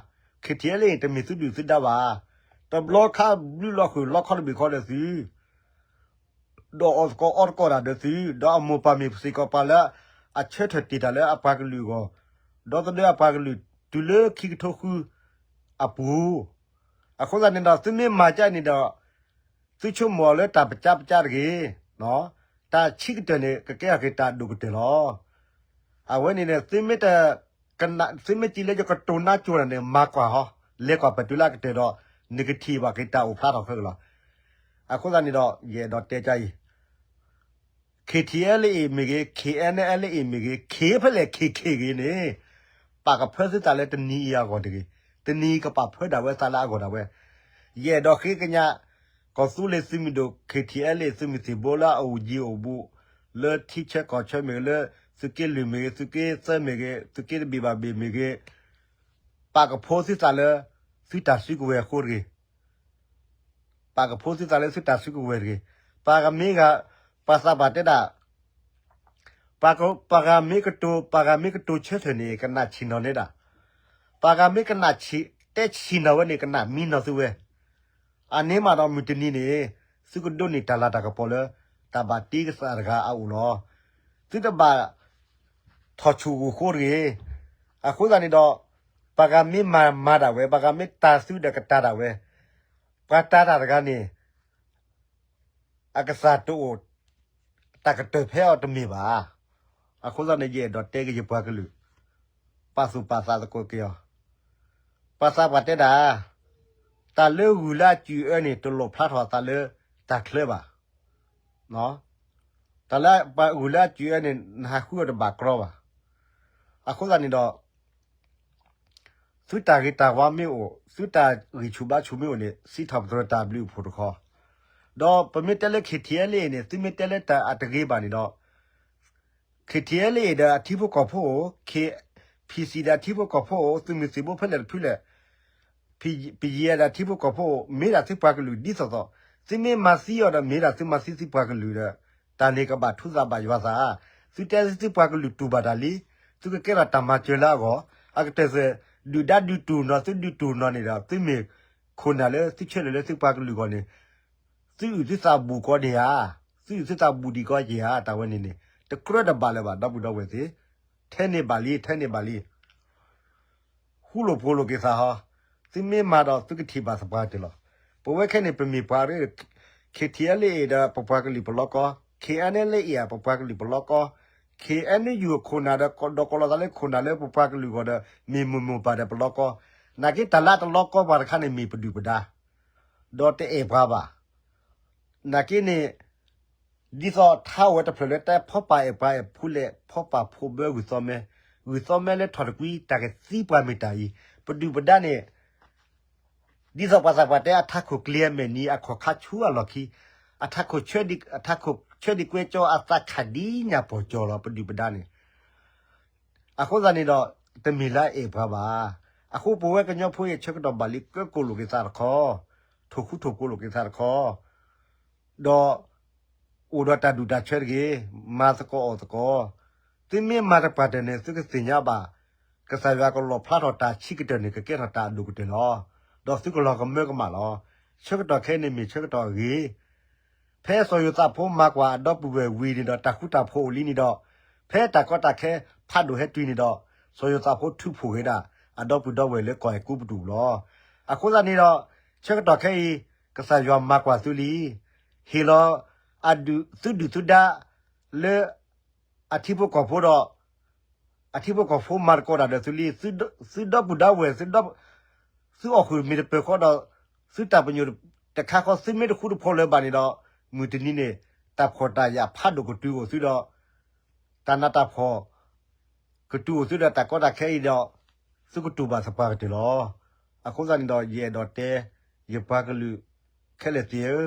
KTLA န့ၣ် တမ့ၢ်သုဒုၣ်သုဒါဘၣ်. တဘျီခါဘျုးလီၤဃုာ်လီခီတဘ့ၣ်ဃီဒီးသု ဒီးအီၣ်သကိးအီတကိးတၢ်ဒီးသု, ဒီးအမိၢ်ပၢ်မ့ၢ်စ့ၢ်ကီးပှၤလၢအဆၢထၢၣ်တ့ၢ်တၢ်လၢအပှၤကလုာ်အဂီၢ်, ဒီသဒၢအပှၤကလုာ်တုၤလၢခံကထိဃုအပူၤ, အဃိသတးန့ၣ်ဒီး သုမ့ၢ်မၤကၠၢန့ၣ်ဒီး သုဆိကမိၣ်အီၤလၢတၢ်ပကၠါပကၠါတဂ့ၤ, တၢ်ဆံးကတၢၢ်န့ၣ် ကကဲထီၣ်က့ၤတၢ်ဒိၣ်ကတၢၢ်လီၤ. အဝဲန့ၣ်န့ၣ် သုမ့ၢ်တ သုမ့ၢ်စံးလၢယကတိၤနါကၠိတၢ်န့ၣ် မၤကွၢ်ဟီ, လဲၤကွၢ်ပတုၤလၢအကတၢၢ်ဒီး နကထံၣ်ဘၣ်က့ၤတၢ်အိၣ်ဖျါထီၣ်ခဲလၢာ်လီၤ. အဃိသတးန့ၣ်ဒီး ယအဲၣ်ဒိးတဲကါအံၤ KTLA မ့ၢ်ဂ့ၤ, KNLA မ့ၢ်ဂ့ၤ, ခ့ဖဲလဲၣ်ခ့ခ့ဂ့ၤန့ၣ်, ပာ်ကဖၢသုသးလၢတနံၤအံၤအဂီၢ်တဂ့ၤ, တနံၤအံၤကပာ်ဖၢဒၣ်ဝဲသးလၢအဂီၢ်ဒၣ်ဝဲ. ယအဲၣ်ဒိးဃ့ကညး ကီၢ်သူလ့ၤသုးမုၢ်ဒိၣ် KTLA သုးမုၢ်သံၣ်ဘိလၢအအိၣ်ယံၤအိၣ်ဘူး, လၢထံဆၢကီၢ်ဆၢမ့ၢ်ဂ့ၤ, လၢသုးက့လွံၢ်မ့ၢ်ဂ့ၤ, သုးက့သၢမ့ၢ်ဂ့ၤ, သုးက့တဘ့ၣ်ဘၣ်ဘ့ၣ်မ့ၢ်ဂ့ၤ, ပာ်ကဖၢသုသးလၢ သုတၢ်စုကဝဲၤအဃိတဂ့ၤ ပာ်ကဖၢသုသးလၢသုတၢ်စုကဝဲၤတဂ့ၤ. ပှၤဂၤမ့ၢ်ဂ့ၤ, ပှၤသးပှၢ်တဲဒၣ်, ပှၤဂၤမ့ၢ်ကတိၤ, ပှၤဂၤမ့ၢ်ကတိၤဆၢထၢၣ်န့ၣ် ကနၣ်ဆံၣ်နီၤနဲဒၣ်. ပှၤဂၤမ့ၢ်ကနၣ်ဆံၣ်, တဲဆံၣ်နီၤဝဲန့ၣ် ကနၣ်မံနီၤသုဝဲ. အန့ၣ်မးဒီးမုၢ်တနံၤန့ၣ် သုကဒိးန့ၢ်တၢ်လၤတၢ်ကပီၤလၢ တၢ်ဘၣ်တ့ကစၢ်တဂၤအအိၣ်လီၤ. သုတဘၣ် ထီၣ်ဆူၣ်အိၣ်ဃိတဂ့ၤ. အဃိသတးန့ၣ်ဒီး ပှၤဂၤမ့ၢ်မၤမၤဒၣ်ဝဲ, ပှၤဂၤမ့ၢ်တၤသုဒီးကတၤဒၣ်ဝဲ, ပှၤတၤတၢ်တဂၤန့ၣ် အကစၢ်တအိၣ် တၢ်ကတၢၢ်ဖဲအီၤတမ့ၢ်ဘၣ်. အဃိသတးန့ၣ် ယအဲၣ်ဒိးတဲက့ၤယပှၤကလုာ်, ပာ်သူၣ်ပာ်သးသကိးက့ၤအီၤ. ပှၤသးပှၢ်တဲဒၣ်, တၢ်လၢဂုၢ်လၢအစူၢ်အၢန့ၣ် တလီၣ်ဖျါထီၣ်အသးလၢတၢ်ချၢဘၣ်. တၢ်လၢပှၤဂုၢ်လၢအစူၢ်အၢန့ၣ် နဟးဃုအီၤတဘၣ်ကြီဘၣ်. အဃိသတးန့ၣ်ဒီး သုတၢ်ဂ့ၤတၢ်ဝါမ့ၢ်အိၣ်, သုတၢ်ဂံၢ်ဆူၣ်ဘါဆူၣ်မ့ၢ်အိၣ်န့ၣ် စံးထီၣ်ပတြၢၤတၢ်ဘျုးအဖှိၣ်တခီ. ဒီးပမ့ၢ်တဲလၢ KTLA န့ၣ် သုမ့ၢ်တဲလၢတၢ်အတဂ့ၤဘၣ်န့ၣ်ဒီး KTLA ဒီးအထံဖိကီၢ်ဖိအိၣ်, K-, PC ဒီးအထံဖိကီၢ်ဖိအိၣ်, သုးမုၢ်သံၣ်ဘိဖဲလဲၣ်တဖုလဲၣ်, ပယီၤဒီးအထံဖိကီၢ်ဖိအိၣ်, မ့ၢ်ဒၣ်သုပှၤကလုာ်ဒ်သိးသိး, သုမ့ၢ်မၤသံအီၤဒီး မ့ၢ်ဒၣ်သုမၤသံသုပှၤကလုာ်ဒီး တၢ်န့ၣ်ကဘၣ်ထူသးဘၣ်ယွၤသး, သုတဲသုပှၤကလုာ်တူၢ်ဘၣ်တၢ်လံ, သုကကဲထီၣ်တၢ်မၤစၢၤလၢအဂီၢ်, အကတၢၢ်စၢၤ ဒုၣ်ဒါဒုးတူၢ်နီၤ သုဒုးတူၢ်နီၤန့ၣ်ဒီး သုမ့ၢ်ခိၣ်နၢ်လၢသုဆၢထၢၣ်လၢသုပှၤကလုာ်အဂီၢ်န့ၣ် သုအုၣ်သုသးဘူးကီးန့ၣ်ဧါ, သုအုၣ်သုသးဘူးဒံးကီးက့ၤဧါ, တၢ်ဝဲန့ၣ်န့ၣ် တကြၢးတဘၣ်လၢၤဘၣ် ဒီပုၢ်ဒီဝဲၢ်သ့ၣ်, ထဲန့ၣ်ဘၣ်လံ ထဲန့ၣ်ဘၣ်လံ ဃူလိာ်ဖိးလိာ်က့ၤသးဟီ, သုမ့ၢ်မၤဒီးသုကထံၣ်ဘၣ်သပှၢ်တၢၢ်လီၤ. ပဝဲခဲန့ၣ် ပမ့ၢ်ပှၤရ့ ခ့ထံအလ့ဒီး ပပှၤကလုာ်ပလီၢ်ကီ, ခ့အါနဲလ့အံၤ ပပှၤကလုာ်ပလီၢ်ကီ, ခ့အါနဲယူၢ်အခိၣ်နၢ်ဒီး ဒီးကီးလီၤသးလၢခိၣ်နၢ်လၢပပှၤကလုာ်အဂီၢ်ဒီး မ့ၢ်မိၢ်မိၢ်ပၢ်ဒီးပလီၢ်ကီ, နာ်က့တၢ်လၢတလီၢ်ကီပှၤတခါန့ၣ် မ့ၢ်ပဒုၣ်ပဒါ ဒီးတအဲၣ်ပှၤဘၣ်. နာ်က့န့ၣ် ဒ်သိးထါအိၣ်ဝဲတဖျၢၣ်လၢတဲ ဖီပာ်အဲၣ်ပှၤအဲၣ်ဖူလဲၣ် ဖီပာ်ဖိဘၢဂုၢ်သီမဲ, ဂုၢ်သီမဲလၢထီၣ်တကွံ တၢ်ကသံပှၤမ့ၢ်တၢ်အံၤ, ပဒုၣ်ပဒါန့ၣ် ဒ်သိးပှၤသးပှၢ်တဲ အထးခိၣ်ကျ့အမဲာ်နံၤ အခီၣ်ခါဆူအလီၢ်ခံ, အထးခိၣ်ဆၢဒံး အထးခိၣ်ဆၢဒံးကွဲကၠီ အသးခးဒ်ညၣ်ပီၢ်ကၠီလီၤ ပဒုၣ်ပဒါန့ၣ်. အဃိသတးန့ၣ်ဒီး တမ့ၢ်လၢအအဲၣ်ပှၤဘၣ်. အဃိပဝဲကညီဖိအံၤ ဆၢကတီၢ်ဘၣ်လံ ကၢကိၣ်လိာ်က့ၤသးတခီ, ထိၣ်ဃူထိၣ်ဖိးလိာ်က့ၤသးတခီ, ဒီး အိၣ်ဒီးတၢ်ဒူၣ်တၢ်ဆၢတဂ့ၤ, မၤသကိးအီၣ်သကိး, သုမ့ၢ်မၤတပှၢ်တၢၢ်န့ၣ် သုကသ့ၣ်ညါဘၣ်, ကစၢ်ယွၤကလီၣ်ဖျါထီၣ်တၢ်ဆံးကတၢၢ်န့ၣ် ကကဲထီၣ်တၢ်အဒိၣ်ကတၢၢ်လီၤ. ဒီးသုကလီၤကမၢကမၣ်လီၤ. ဆၢကတီၢ်ခဲအံၤန့ၣ်မ့ၢ်ဆၢကတီၢ်အဂ့ၤ ဖဲစီၤယိၤသးဖိမၤကွၢ်အဒီပုၢ်ဝဲၢ်ဝံၤန့ၣ်ဒီး တၢ်ဃူတၢ်ဖိးအိၣ်လံန့ၣ်ဒီး, ဖဲတၢ်ကီတၢ်ခဲဖးဒိၣ်ဟဲတုၤန့ၣ်ဒီး, စီၤယိၤသးဖိထုးဖှိၣ်က့ၤဒၣ် အဒီပုၢ်ဒီဝဲၢ်လၢကီၢ်အဲၤကူပတူးလီၤ. အဃိသတးန့ၣ်ဒီး, ဆၢကတီၢ်ခဲအံၤ, ကစၢ်ယွၤမၤကွၢ်သုလံ. ဟ့ၣ်လီၤ အဒုးသုဒုၣ်သုဒါ လၢ အထံဖိကီၢ်ဖိဒီး အထံဖိကီၢ်ဖိမၤသကိးတၢ်ဒီးသုလံ. သုဒီပုၢ်ဒီဝဲၢ် သုအီၣ်ဃုာ်မ့ၢ်တပၢၢ်ဃီဒီး သုတၢ်ပညိၣ်တခါဃီ သုမ့ၢ်တဃူတဖိးလၢၤဘၣ်န့ၣ်ဒီး, မုၢ်တနံၤန့ၣ် တၢ်ဖှီၣ်တၢ်ယာ်ဖးဒိၣ်ကတုၤအိၣ်သုဒီး တၢ်နးတၢ်ဖှီၣ် ကတုၤအိၣ်သုဒီးတၢ်ကီတၢ်ခဲအံၤဒီး, သုကတူၢ်ဘၣ်သပှၢ်ကတၢၢ်လီၤ. အဃိသတးန့ၣ်ဒီး ယအဲၣ်ဒိးတဲ ယပှၤကလုာ်ခဲလၢာ်သ့ၣ်ဧၢ,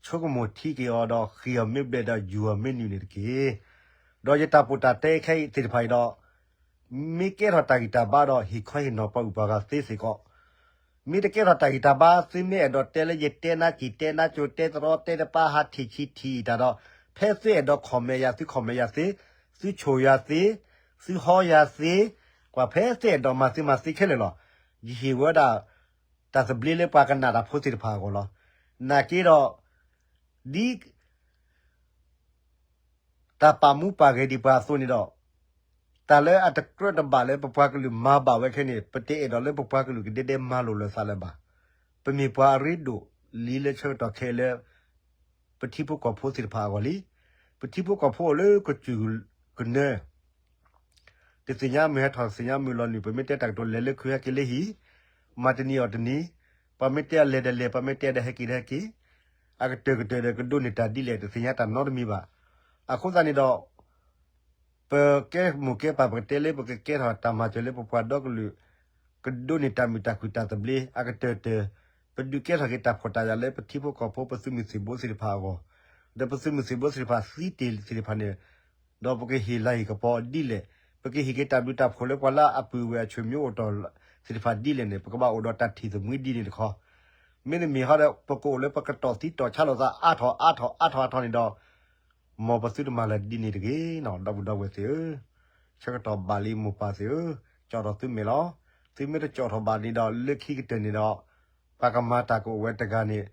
ဆိကမိၣ်ထံက့ၤအီၤဒီးဃ့ၢ်အီၤမ့ၢ်ဘျဲၣ်ဒီးယူၤအီၤမ့ၢ်နုာ်န့ၣ်တက့ၢ်. ဒီးယတၢ်ပိာ်တၢ်တဲခဲအံၤသ့ၣ်တဖၣ်အံၤဒီး, မ့ၢ်ကဲထီၣ်တၢ်ဂံၢ်တၢ်ဘါဒီးဟ့ၣ်ခီဟ့ၣ်နီၤပှၤဂုၤပှၤဂၤသ့စ့ၢ်ကီး မ့ၢ်တကဲထီၣ်တၢ်ဂံၢ်တၢ်ဘါ သုမ့ၢ်အဲၣ်ဒိးတဲလၢယတဲနါကံၢ်တဲနါကၠိၤတဲတရီတဲတပါ ဟးထံၣ်ဆံးထံၣ်တၢ်ဒီး, ဖဲသုအဲၣ်ဒိး comment ယၤ သု comment ယၤသ့, သုဆိၣ်ယၤသ့, သုဟီယၤသ့, ကွၢ်ဖဲသုအဲၣ်ဒိးမၤသ့မၤသ့ခဲလၢာ်လီၤ. ယဟ့ၣ်ဝဲဒၣ် တၢ်သဘျ့လၢပှၤကနၣ်တၢ်ဖိသ့ၣ်တဖၣ်အဂီၢ်လီၤ. နာ်က့ဒီး ဒ် တၢ်ပာ်မူပာ်ဂဲၤဒံးပှၤအသိးန့ၣ်ဒီး, တၢ်လၢအတကြၢးတဘၣ်လၢပပှၤကလုာ်မၤဘၣ်ဝဲခဲန့ၣ် ပတအဲၣ်ဒိးလၢပပှၤကလုာ်ကဒဲဒဲမၤလိာ်လၢာ်သးလၢၤဘၣ်. ပမ့ၢ်ပှၤအရ့ဒိၣ်လံလၢဆၢကတီၢ်ခဲအံၤလၢ ပထံဖိကီၢ်ဖိသ့ၣ်တဖၣ်အဂီၢ်လံ. ပထံဖိကီၢ်ဖိအိၣ်လၢကစၢၢ်ကနၢ တသ့ၣ်ညါမုၢ်ဟဲထီၣ် တသ့ၣ်ညါမုၢ်လီၤနုာ် ပမ့ၢ်တဲတၢ်ကတိၤလဲၤလၢခုဟဲက့ၤလၢဟံၣ်, မၤတနံၤအီၣ်တနံၤ, ပှၤမ့ၢ်တဲအလဲၤဒီးလဲၤ ပှၤမ့ၢ်တဲဒီးဟဲက့ၤဒီးဟဲက့ၤ, အကတၢၢ်ကတၢၢ်ဒီးကဒိးန့ၢ်တၢ်ဒ်လဲၣ် တသ့ၣ်ညါတၢ်နီတမံၤဘၣ်. အဃိသတးန့ၣ်ဒီး ပကဲမိၢ်ကဲပၢ် ပကတဲလၢပကကဲထီၣ်တၢ်မၤစၢၤလၢပပှၤဒီကလုာ် ကဒိးန့ၢ်တၢ်မုာ်တၢ်ခုၣ်တၢ်သဘျ့ အကတၢၢ်တၢၢ်, ပဒုးကဲထီၣ်က့ၤတၢ်ဖှီၣ်တၢ်ယာ်လၢပထံဖိကီၢ်ဖိ ပသုးမုၢ်သံၣ်ဘိသ့ၣ်တဖၣ်အဂီၢ်, ဒီးပသုးမုၢ်သံၣ်ဘိသ့ၣ်တဖၣ်သံတ့ၢ်သ့ၣ်တဖၣ်န့ၣ်, ဒီးပကဟ့ၣ်လၤဟ့ၣ်ကပီၤဒ်လဲၣ်, ပကဟ့ၣ်က့ၤတၢ်ဘျုးတၢ်ဖှိၣ်လၢပှၤလၢအပုၢ်ဝဲၢ်အဆွေမျိုးအိၣ်တီၢ်သ့ၣ်တဖၣ်ဒ်လဲၣ်န့ၣ် ပကဘၣ်အိၣ်ဒီးတၢ်ထံၣ်သမှံဒ်န့ၣ်တခီ. မ့တမ့ၢ်ဟီဒီး ပကအိၣ်လၢပကတီၢ်သံတီၢ်ဆါလိာ်သးအါထီၣ်အါထီၣ်အါထီၣ်အါထီၣ်န့ၣ်ဒီး မ်ပသုတမၤလၢၤဒ်န့ၣ်တဂ့ၤနီၤ ဒီပုၢ်ဒီဝဲၢ်သ့ၣ်ဧၢ, ဆၢကတီၢ်ဘၣ်လံ မိၢ်ပၢ်သ့ၣ်ဧၢ, ကၠီၣ်ထီၣ်သုမဲာ်လီၤ. သုမ့ၢ်တကၠီၣ်ထီၣ်ဘၣ်န့ၣ်ဒီး လၢခံကတၢၢ်န့ၣ်ဒီး ပှၤကမၤတၢ်ကအိၣ်ဝဲတဂၤန့ၣ်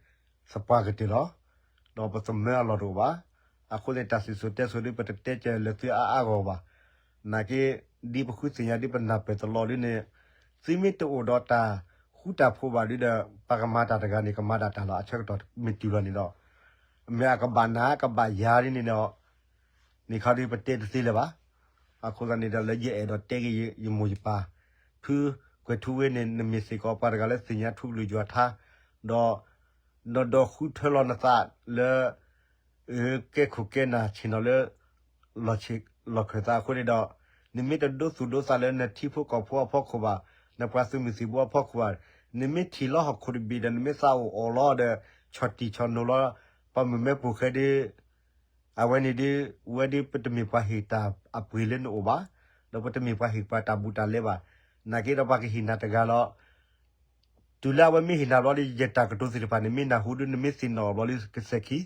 သပှၢ်ကတၢၢ်လီၤ. ဒီးပသမၢအလီၢ်တအိၣ်ဘၣ်. အဃိန့ၣ် တၢ်စံၣ်စိၤတဲစိၤဒ် ပတတဲကၢၤလၢသုအါအါဂီၢ်ဂီၢ်ဘၣ်. နာ်က့ ဒ်ပဃုသ့ၣ်ညါဒ်ပနၢ်ပၢၢ်တလီၤဒ်န့ၣ်, သုမ့ၢ်တအိၣ်ဒီးတၢ်ဃူတၢ်ဖိးဘၣ်ဒ်ဒီး ပှၤကမၤတၢ်တဂၤန့ၣ် ကမၤဒၣ်တၢ်လီၤ. အဆၢကတီၢ်မ့ၢ်တုၤလီၤန့ၣ်ဒီး မ့ၢ်အကဘၣ်နၤကဘၣ်ယၤဒ်န့ၣ်ဒီး န့ၣ်ခီဒ်ပတဲတသ့လၢၤဘၣ်. အဃိသတးန့ၣ်ဒီး လၢယအဲၣ်ဒိးတဲက့ၤယမိၢ်ယပၢ် ဖုကွဲၤထူဝ့န့ၣ် နမ့ၢ်စ့ၢ်ကီးပှၤတဂၤလၢသ့ၣ်ညါထူကလုၢ်ယွၤထါ, ဒီး ဒီးဒီးဃုထၢလီၤနသးလၢ ကဲခိၣ်ကဲနၢ်ဆ့ၣ်နီၤလၢ လီၢ်ခၢၣ်သးအဃိန့ၣ်ဒီး, နမ့ၢ်တဒိသူၣ်ဒိသးလၢနထံဖိကီၢ်ဖိအဖီခိၣ်ဘၣ်, နပှၤသုးမုၢ်သံၣ်ဘိအဖီခိၣ်ဘၣ်, နမ့ၢ်ထံၣ်လီၤဟီၣ်ခိၣ်တဘ့ၣ်ဒီး နမ့ၢ်သးအိၣ်အီၣ်လီၤဒီး ဆီၣ်တံၢ်ဆီၣ်နိလီၤ ပှၤမုၢ်မဲပိာ်ဃဲဒီး အဝဲန့ၣ်ဒ် ဝဲဒ်ပတမ့ၢ်ပှၤဟ့ၣ်တၢ်အပှ့ၤလၢနအိၣ်ဘၣ်, ဒီးပတမ့ၢ်ပှၤဟ့ၣ်ပှၤတၢ်ဘူးတၢ်လဲဘၣ်. နာ်က့ဒီးပှၤကဟ့ၣ်နၤတဂၤလီၤ. တုၤလၢအဝဲမ့ၢ်ဟ့ၣ်နၤဘျီဒီး ယတၢ်ကတိၤသ့ၣ်တဖၣ်န့ၣ် မ့ၢ်နၢ်ဟူဒီး နမ့ၢ်သ့ၣ်နီၣ်အီၤဘျီဒီး ကစဲးခံ,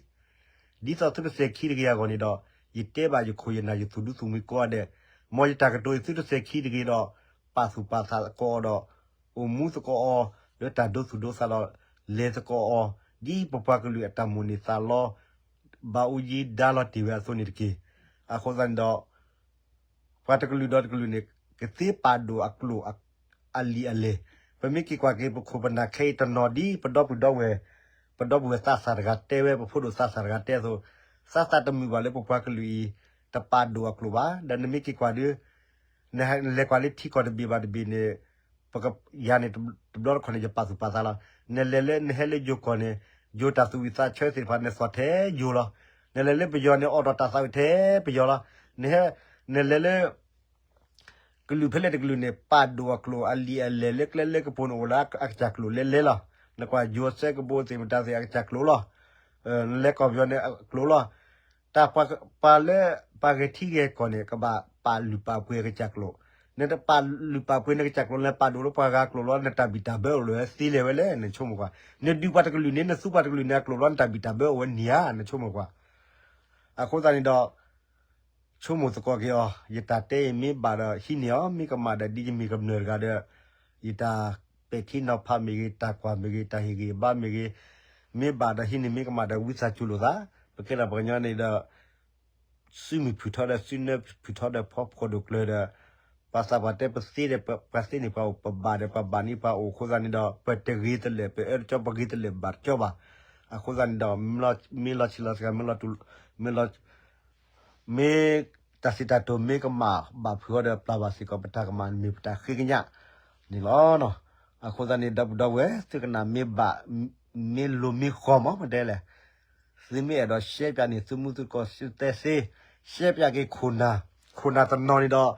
ဒ်သိးသုတစဲးခံတဂ့ၤအဂီၢ်န့ၣ်ဒီး, ယတဲဘၣ်ယခိၣ်ယနၢ်ယသူၣ်ဒူသူၣ်မှံကိးဂၤဒဲး, မ်ယတၢ်ကတိၤအံၤသုတစဲးခံတဂ့ၤဒီး, ပာ်သူၣ်ပာ်သးသကိးအီၤဒီး, အိၣ်မူသကိးအီၤ, လၢတၢ်ဒိသူၣ်ဒိသးဒီး, လဲၤသကိးအီၤ, ဒ်ပပှၤကလုာ်အတၢ်မိၣ်န့ၢ်သးလီ, ဘၣ်အူယံဒါလီၤတ့ၢ်ဝဲအသိးန့ၣ်တက့ၢ်. အဃိသတးန့ၣ်ဒီး ပှၤတကလုာ်ဒီးတကလုာ်န့ၣ် ကသ့ပာ်ဒိၣ်အကျိာ်အလံာ်အလဲၢ်, ပမ့ၢ်က့ၤကွၢ်က့ၤ ပခိၣ်ပနၢ်ခဲအံၤတနီၤဒ်ပဒီပုၢ်ဒီဝဲၢ်, ပဒီပုၢ်ဝဲၢ်သးစၢ်တဂၤတဲဝဲ, ပဖိဒိၣ်သးစၢ်တဂၤတဲအသိး, သးသးတမုာ်ဘၣ်လၢပပှၤကလုာ်အံၤ တပာ်ဒိၣ်အကျိာ်ဘၣ်. ဒီးနမ့ၢ်က့ၤကွၢ်ဒီး နလဲၤကွၢ်လၢထံကီၢ်တဘ့ၣ်ဘၣ်တဘ့ၣ်န့ၣ်, ပက, ယၤန့ၣ် တဘျီတခီၣ်န့ၣ် ယပာ်သူၣ်ပာ်သးလီၤ. နလဲၤလၢ နဟဲလၢယိၤကီၢ်န့ၣ်, ယိၤတၢ်သူၣ်ဝံၣ်သးဆၢသ့ၣ်တဖၣ် နသီၣ်ထဲယိၤလီၤ. နလဲၤလၢပယီၤန့ၣ် အိးထီၣ်တၢ်သးဝံၣ်ထဲပယီၤလီၤ. နဟဲ, နလဲၤလၢ ကလုာ်ဖဲလဲၣ်တကလုာ်န့ၣ် ပာ်ဒိၣ်အကျိာ်အလံာ်အလဲၢ်လၢကျဲလၢကပူၤန့ၣ် အိၣ်လၢအကစၢ်ကျိာ်လဲၤလဲၤလီၤ. နကွၢ်ယိၤစဲကဘိသ့ၣ်မတၤသ့ၣ်အကစၢ်ကျိာ်လီၤ. နလဲၤကီၢ်ပယီၤန့ၣ်အကျိာ်လီၤ. တၢ်ပှၤလၢ ပှၤဂဲၤထံဂဲၤကီၢ်န့ၣ် ကဘၣ်ပာ်လုၢ်ပာ်ပှ့ၤအကစၢ်ကျိာ်, နတပာ်လုၢ်ပာ်ပှ့ၤနကစၢ်ကျိာ် နလဲၤပာ်ဒိၣ်လၢပှၤဂၤကျိာ်လီၤ နတၢ်ဘံၣ်တၢ်ဘၢအိၣ်လၢသ့လဲၣ်ဝဲလဲၣ် နဆိကမိၣ်ကွၢ်. နဒုးပှၤတကလုာ်န့ၣ် နသူပှၤတကလုာ်န့ၣ်အကျိာ်လီၤ နတၢ်ဘံၣ်တၢ်ဘၢအိၣ်ဝဲန့ၣ်ဧါ နဆိကမိၣ်ကွၢ်. အဃိသတးန့ၣ်ဒီး ဆိကမိၣ်သကိးက့ၤအီၤ, ယတၢ်တဲအံၤမ့ၢ်ဘၣ်ဒီးဟံးန့ၢ်အီၤ, မ့ၢ်ကမၣ်ဒီးဒ်ယမ့ၢ်ကမျၢၢ်တဂၤဒီး ယတၢ်ပဲာ်ထံနီၤဖးမ့ၢ်ဂ့ၤ, တၢ်ကွၢ်မ့ၢ်ဂ့ၤ, တၢ်ဟ့ၣ်ဂံၢ်ဘါမ့ၢ်ဂ့ၤ, မ့ၢ်ဘၣ်ဒီးဟံးန့ၢ်, မ့ၢ်ကမၣ်ဒီးဝံသးစူၤလိာ်သး. ပကဲထီၣ်ပှၤကညီန့ၣ်ဒီး စုမုၢ်ဖုၣ်ထီဒီးစုနၢဖုၣ်ထီဒီးဖီဖိဒိၣ်ကျၢၤဒီး ပှၤသးပှၢ်တဲပသ့ဒီးပှၤသ့န့ၢ်ပှၤအိၣ်, ပဘၣ်ဒီးပှၤဘၣ်န့ၢ်ပှၤအိၣ်အဃိသတးန့ၣ်ဒီး ပတဂ့ၤတလၢာ် ပအၢတကၠီ ပဂ့ၤတလၢာ်ဘၣ်တကၠီဘၣ်. အဃိသတးန့ၣ်ဒီး မ့ၢ်လီၤဆံးလီၤစှၤ မ့ၢ်လီၤတူာ်, မ့ၢ်လီၤ မ့ၢ်တၢ်စံးတၢ်ကတိၤမ့ၢ်ကမၣ်ဘၣ်ဖုးအီၤဒီးပျၢ်ဘၣ်စ့ၢ်ကီး ပတၢ်ကမၣ်မ့ၢ်ပတၢ်ဃ့ကညးန့ၣ်လီၤ. အဃိသတးန့ၣ် ဒီပုၢ်ဒီဝဲၢ် သုကနၣ်မ့ၢ်ဘၣ်, မ့ၢ်လိၤမ့ၢ်ဃီမး ပတဲလဲၣ်, သုမ့ၢ်အဲၣ်ဒိးရှဲပၠးန့ၣ် သုမူသုကိးသုတဲသ့, ရှဲပၠးက့ၤခိၣ်နၢ်, ခိၣ်နၢ်တနီၤန့ၣ်ဒီး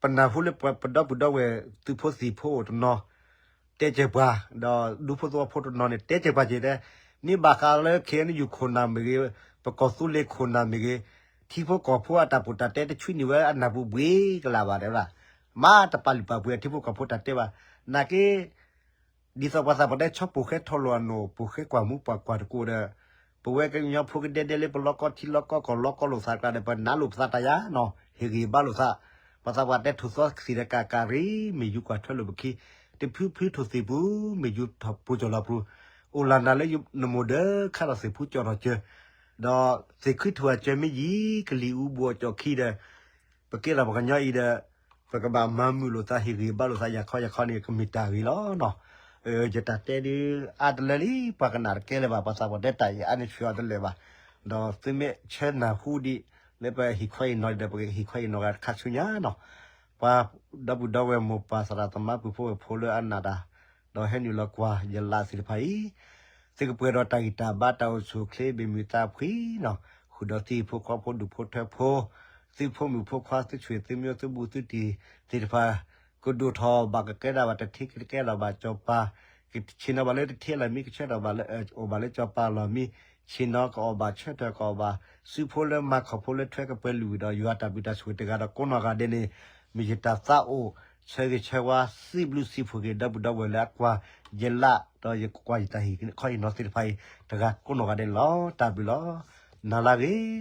ပနၢ်ဟူလၢပဒီပုၢ်ဒီဝဲၢ်သုးဖိသံၣ်ဖိအိၣ်တနီၤ တဲစၢၤပှၤ, ဒီးဒူဖိသဝီဖိတနီၤန့ၣ် တဲစၢၤပှၤက့ၤတဲ, မ့ၢ်ဘၣ်ဃးလၢ ခ့ၣ်အဲၣ်ယူၣ် ခိၣ်နၢ်မ့ၢ်ဂ့ၤ, ပကီၢ်သူလ့ၤခိၣ်နၢ်မ့ၢ်ဂ့ၤ, ထံဖိကီၢ်ဖိအတၢ်ပူၤတၢ်တဲတဆွံနုာ်ဝဲအနၢ်ပူၤဘှ့ကလာ်ဘၣ်တဲဝဲဒၣ်, မ့ၢ်တပာ်လုၢ်ပာ်ပှ့ၤအထံဖိကီၢ်ဖိတၢ်တဲဘၣ်. နာ်က့ ဒ်သိးပှၤသးပှၢ်တဲ ဆီၣ်ပိၣ်ဃဲထီၣ်လိာ်အနိၣ် ပိၣ်ဃဲကွၢ်မူပှၤကွၢ်တကိးဒီး ပဝဲကညီဖိကဒဲဒဲလၢပလီၢ်ကီၢ်ထံလီၢ်ကီၢ်ကီၢ်လီၢ်ကီၢ်လိာ်သးတကျါဒီး ပနာ်လိာ်ပသးတၢ်ယါနီၤ ဟ့ၣ်ဂံၢ်ဘါလိာ်သး. ပှၤသးပှၢ်တဲ ထိၣ်သီသံးဒီးကးကးရံ မ့ၢ်ယူၤကွၢ်ထွဲလိာ်ပခံ, တဖုဖုထိၣ်သံးပူၤ မ့ၢ်ယူၤထီၣ်ပူၤကၠီၣ်လီၤပူၤ, အိၣ်လၢနၤလၢနမိၢ်ဒၢခါဒီးသ့ၣ်ဖူကၠီၣ်ထီၣ်စၢၤ, ဒီးသ့ၣ်ခုထူၣ်အစၢၤမ့ၢ်ယံၤ ကလံၤအူဘူးအကၠီၣ်ခံဒီး ပကဲထီၣ်ပှၤကညီအံၤဒီး ပကဘၣ်မၤမုာ်လိာ်သး ဟ့ၣ်ဂံၢ်ဘါလိာ်သး ယၤခီယၤခီန့ၣ် ကမ့ၢ်တၢ်ဂ့ၤလီၤနီၤ. ယတၢ်တဲဒုး အါတလၢလံ ပှၤကနၣ်တကဲလၢၤဘၣ်, ပှၤသးပှၢ်တဲတၢ်အံၤ အါန့ၢ်ဆှၢအီၤတလၢာ်ဘၣ်, ဒီးသုမ့ၢ်ဆၢနၢ်ဟူဒံး လၢပဟ့ၣ်ခီဟ့ၣ်နီၤဒီး ပကဟ့ၣ်ခီဟ့ၣ်နီၤဂၤတခါဆူညါနီၤ. ပှၤဒီပုၢ်ဒီဝဲၢ်မိၢ်ပၢ်သရၣ်သမါပုၢ်ဖိဝဲၢ်ဖိလၢအနၢ်တၢ် ဒီးဟဲနုာ်လီၤကွၢ်ယလးသ့ၣ်တဖၣ်အံၤ သုကပှဲၤဒီးတၢ်ဂံၢ်တၢ်ဘါ တၢ်အိၣ်ဆူၣ်အိၣ်ချ့ ဘၣ်မုာ်သးဖှံနီၤ, ဃုာ်ဒီးသုဟံၣ်ဖိဃီဖိ ဒူၣ်ဖိထၢဖိ, သုဖိမုၣ်ဖိခွါ သုဆွေ သုမျိုး သုဘူးသုတံၢ်သ့ၣ်တဖၣ် ကဒိၣ်ထီၣ်ဘၣ် ကကဲထီၣ်ဘၣ် တထံကကဲထီၣ်ဘၣ်စီၤပၤ, ကဆ့ၣ်နီၤဘၣ်လၢတထံအလီၢ်မံ ကဆၢထီၣ်ဘၣ်လၢ အိၣ်ဘၣ်လၢစီၤပၤအလီၢ်မံ, ဆ့ၣ်နီၤကအီၣ်ဘၣ် ဆၢထၢၣ်ကအီၣ်ဘၣ်, စုဖိလၢမၤခီၣ်ဖိလၢထွဲကပှဲၤလုၢ်ဒီး ယွၤတၢ်ဘျုးတၢ်ဆိၣ်ဂ့ၤတဂၤဒီးကိးနီၢ်ဂၤဒဲးန့ၣ် မ့ၢ်ယတၢ်သးအိၣ် ဆၢဂ့ၤဆၢဝါ စံးဘျုးစံးဖှိၣ်က့ၤ ဒီပုၢ်ဒီဝဲၢ်လၢအကွၢ်ယလး ဒီးယကွၢ်ယတၢ်ဟ့ၣ်ခီဟ့ၣ်နီၤသ့ၣ်တဖၣ်အံၤ တဂၤကိးနီၢ်ဂၤဒဲးန့ၣ်လီၤ. တၢ်ဘျုးလီၤ. နၤလၢအဂ့ၤ.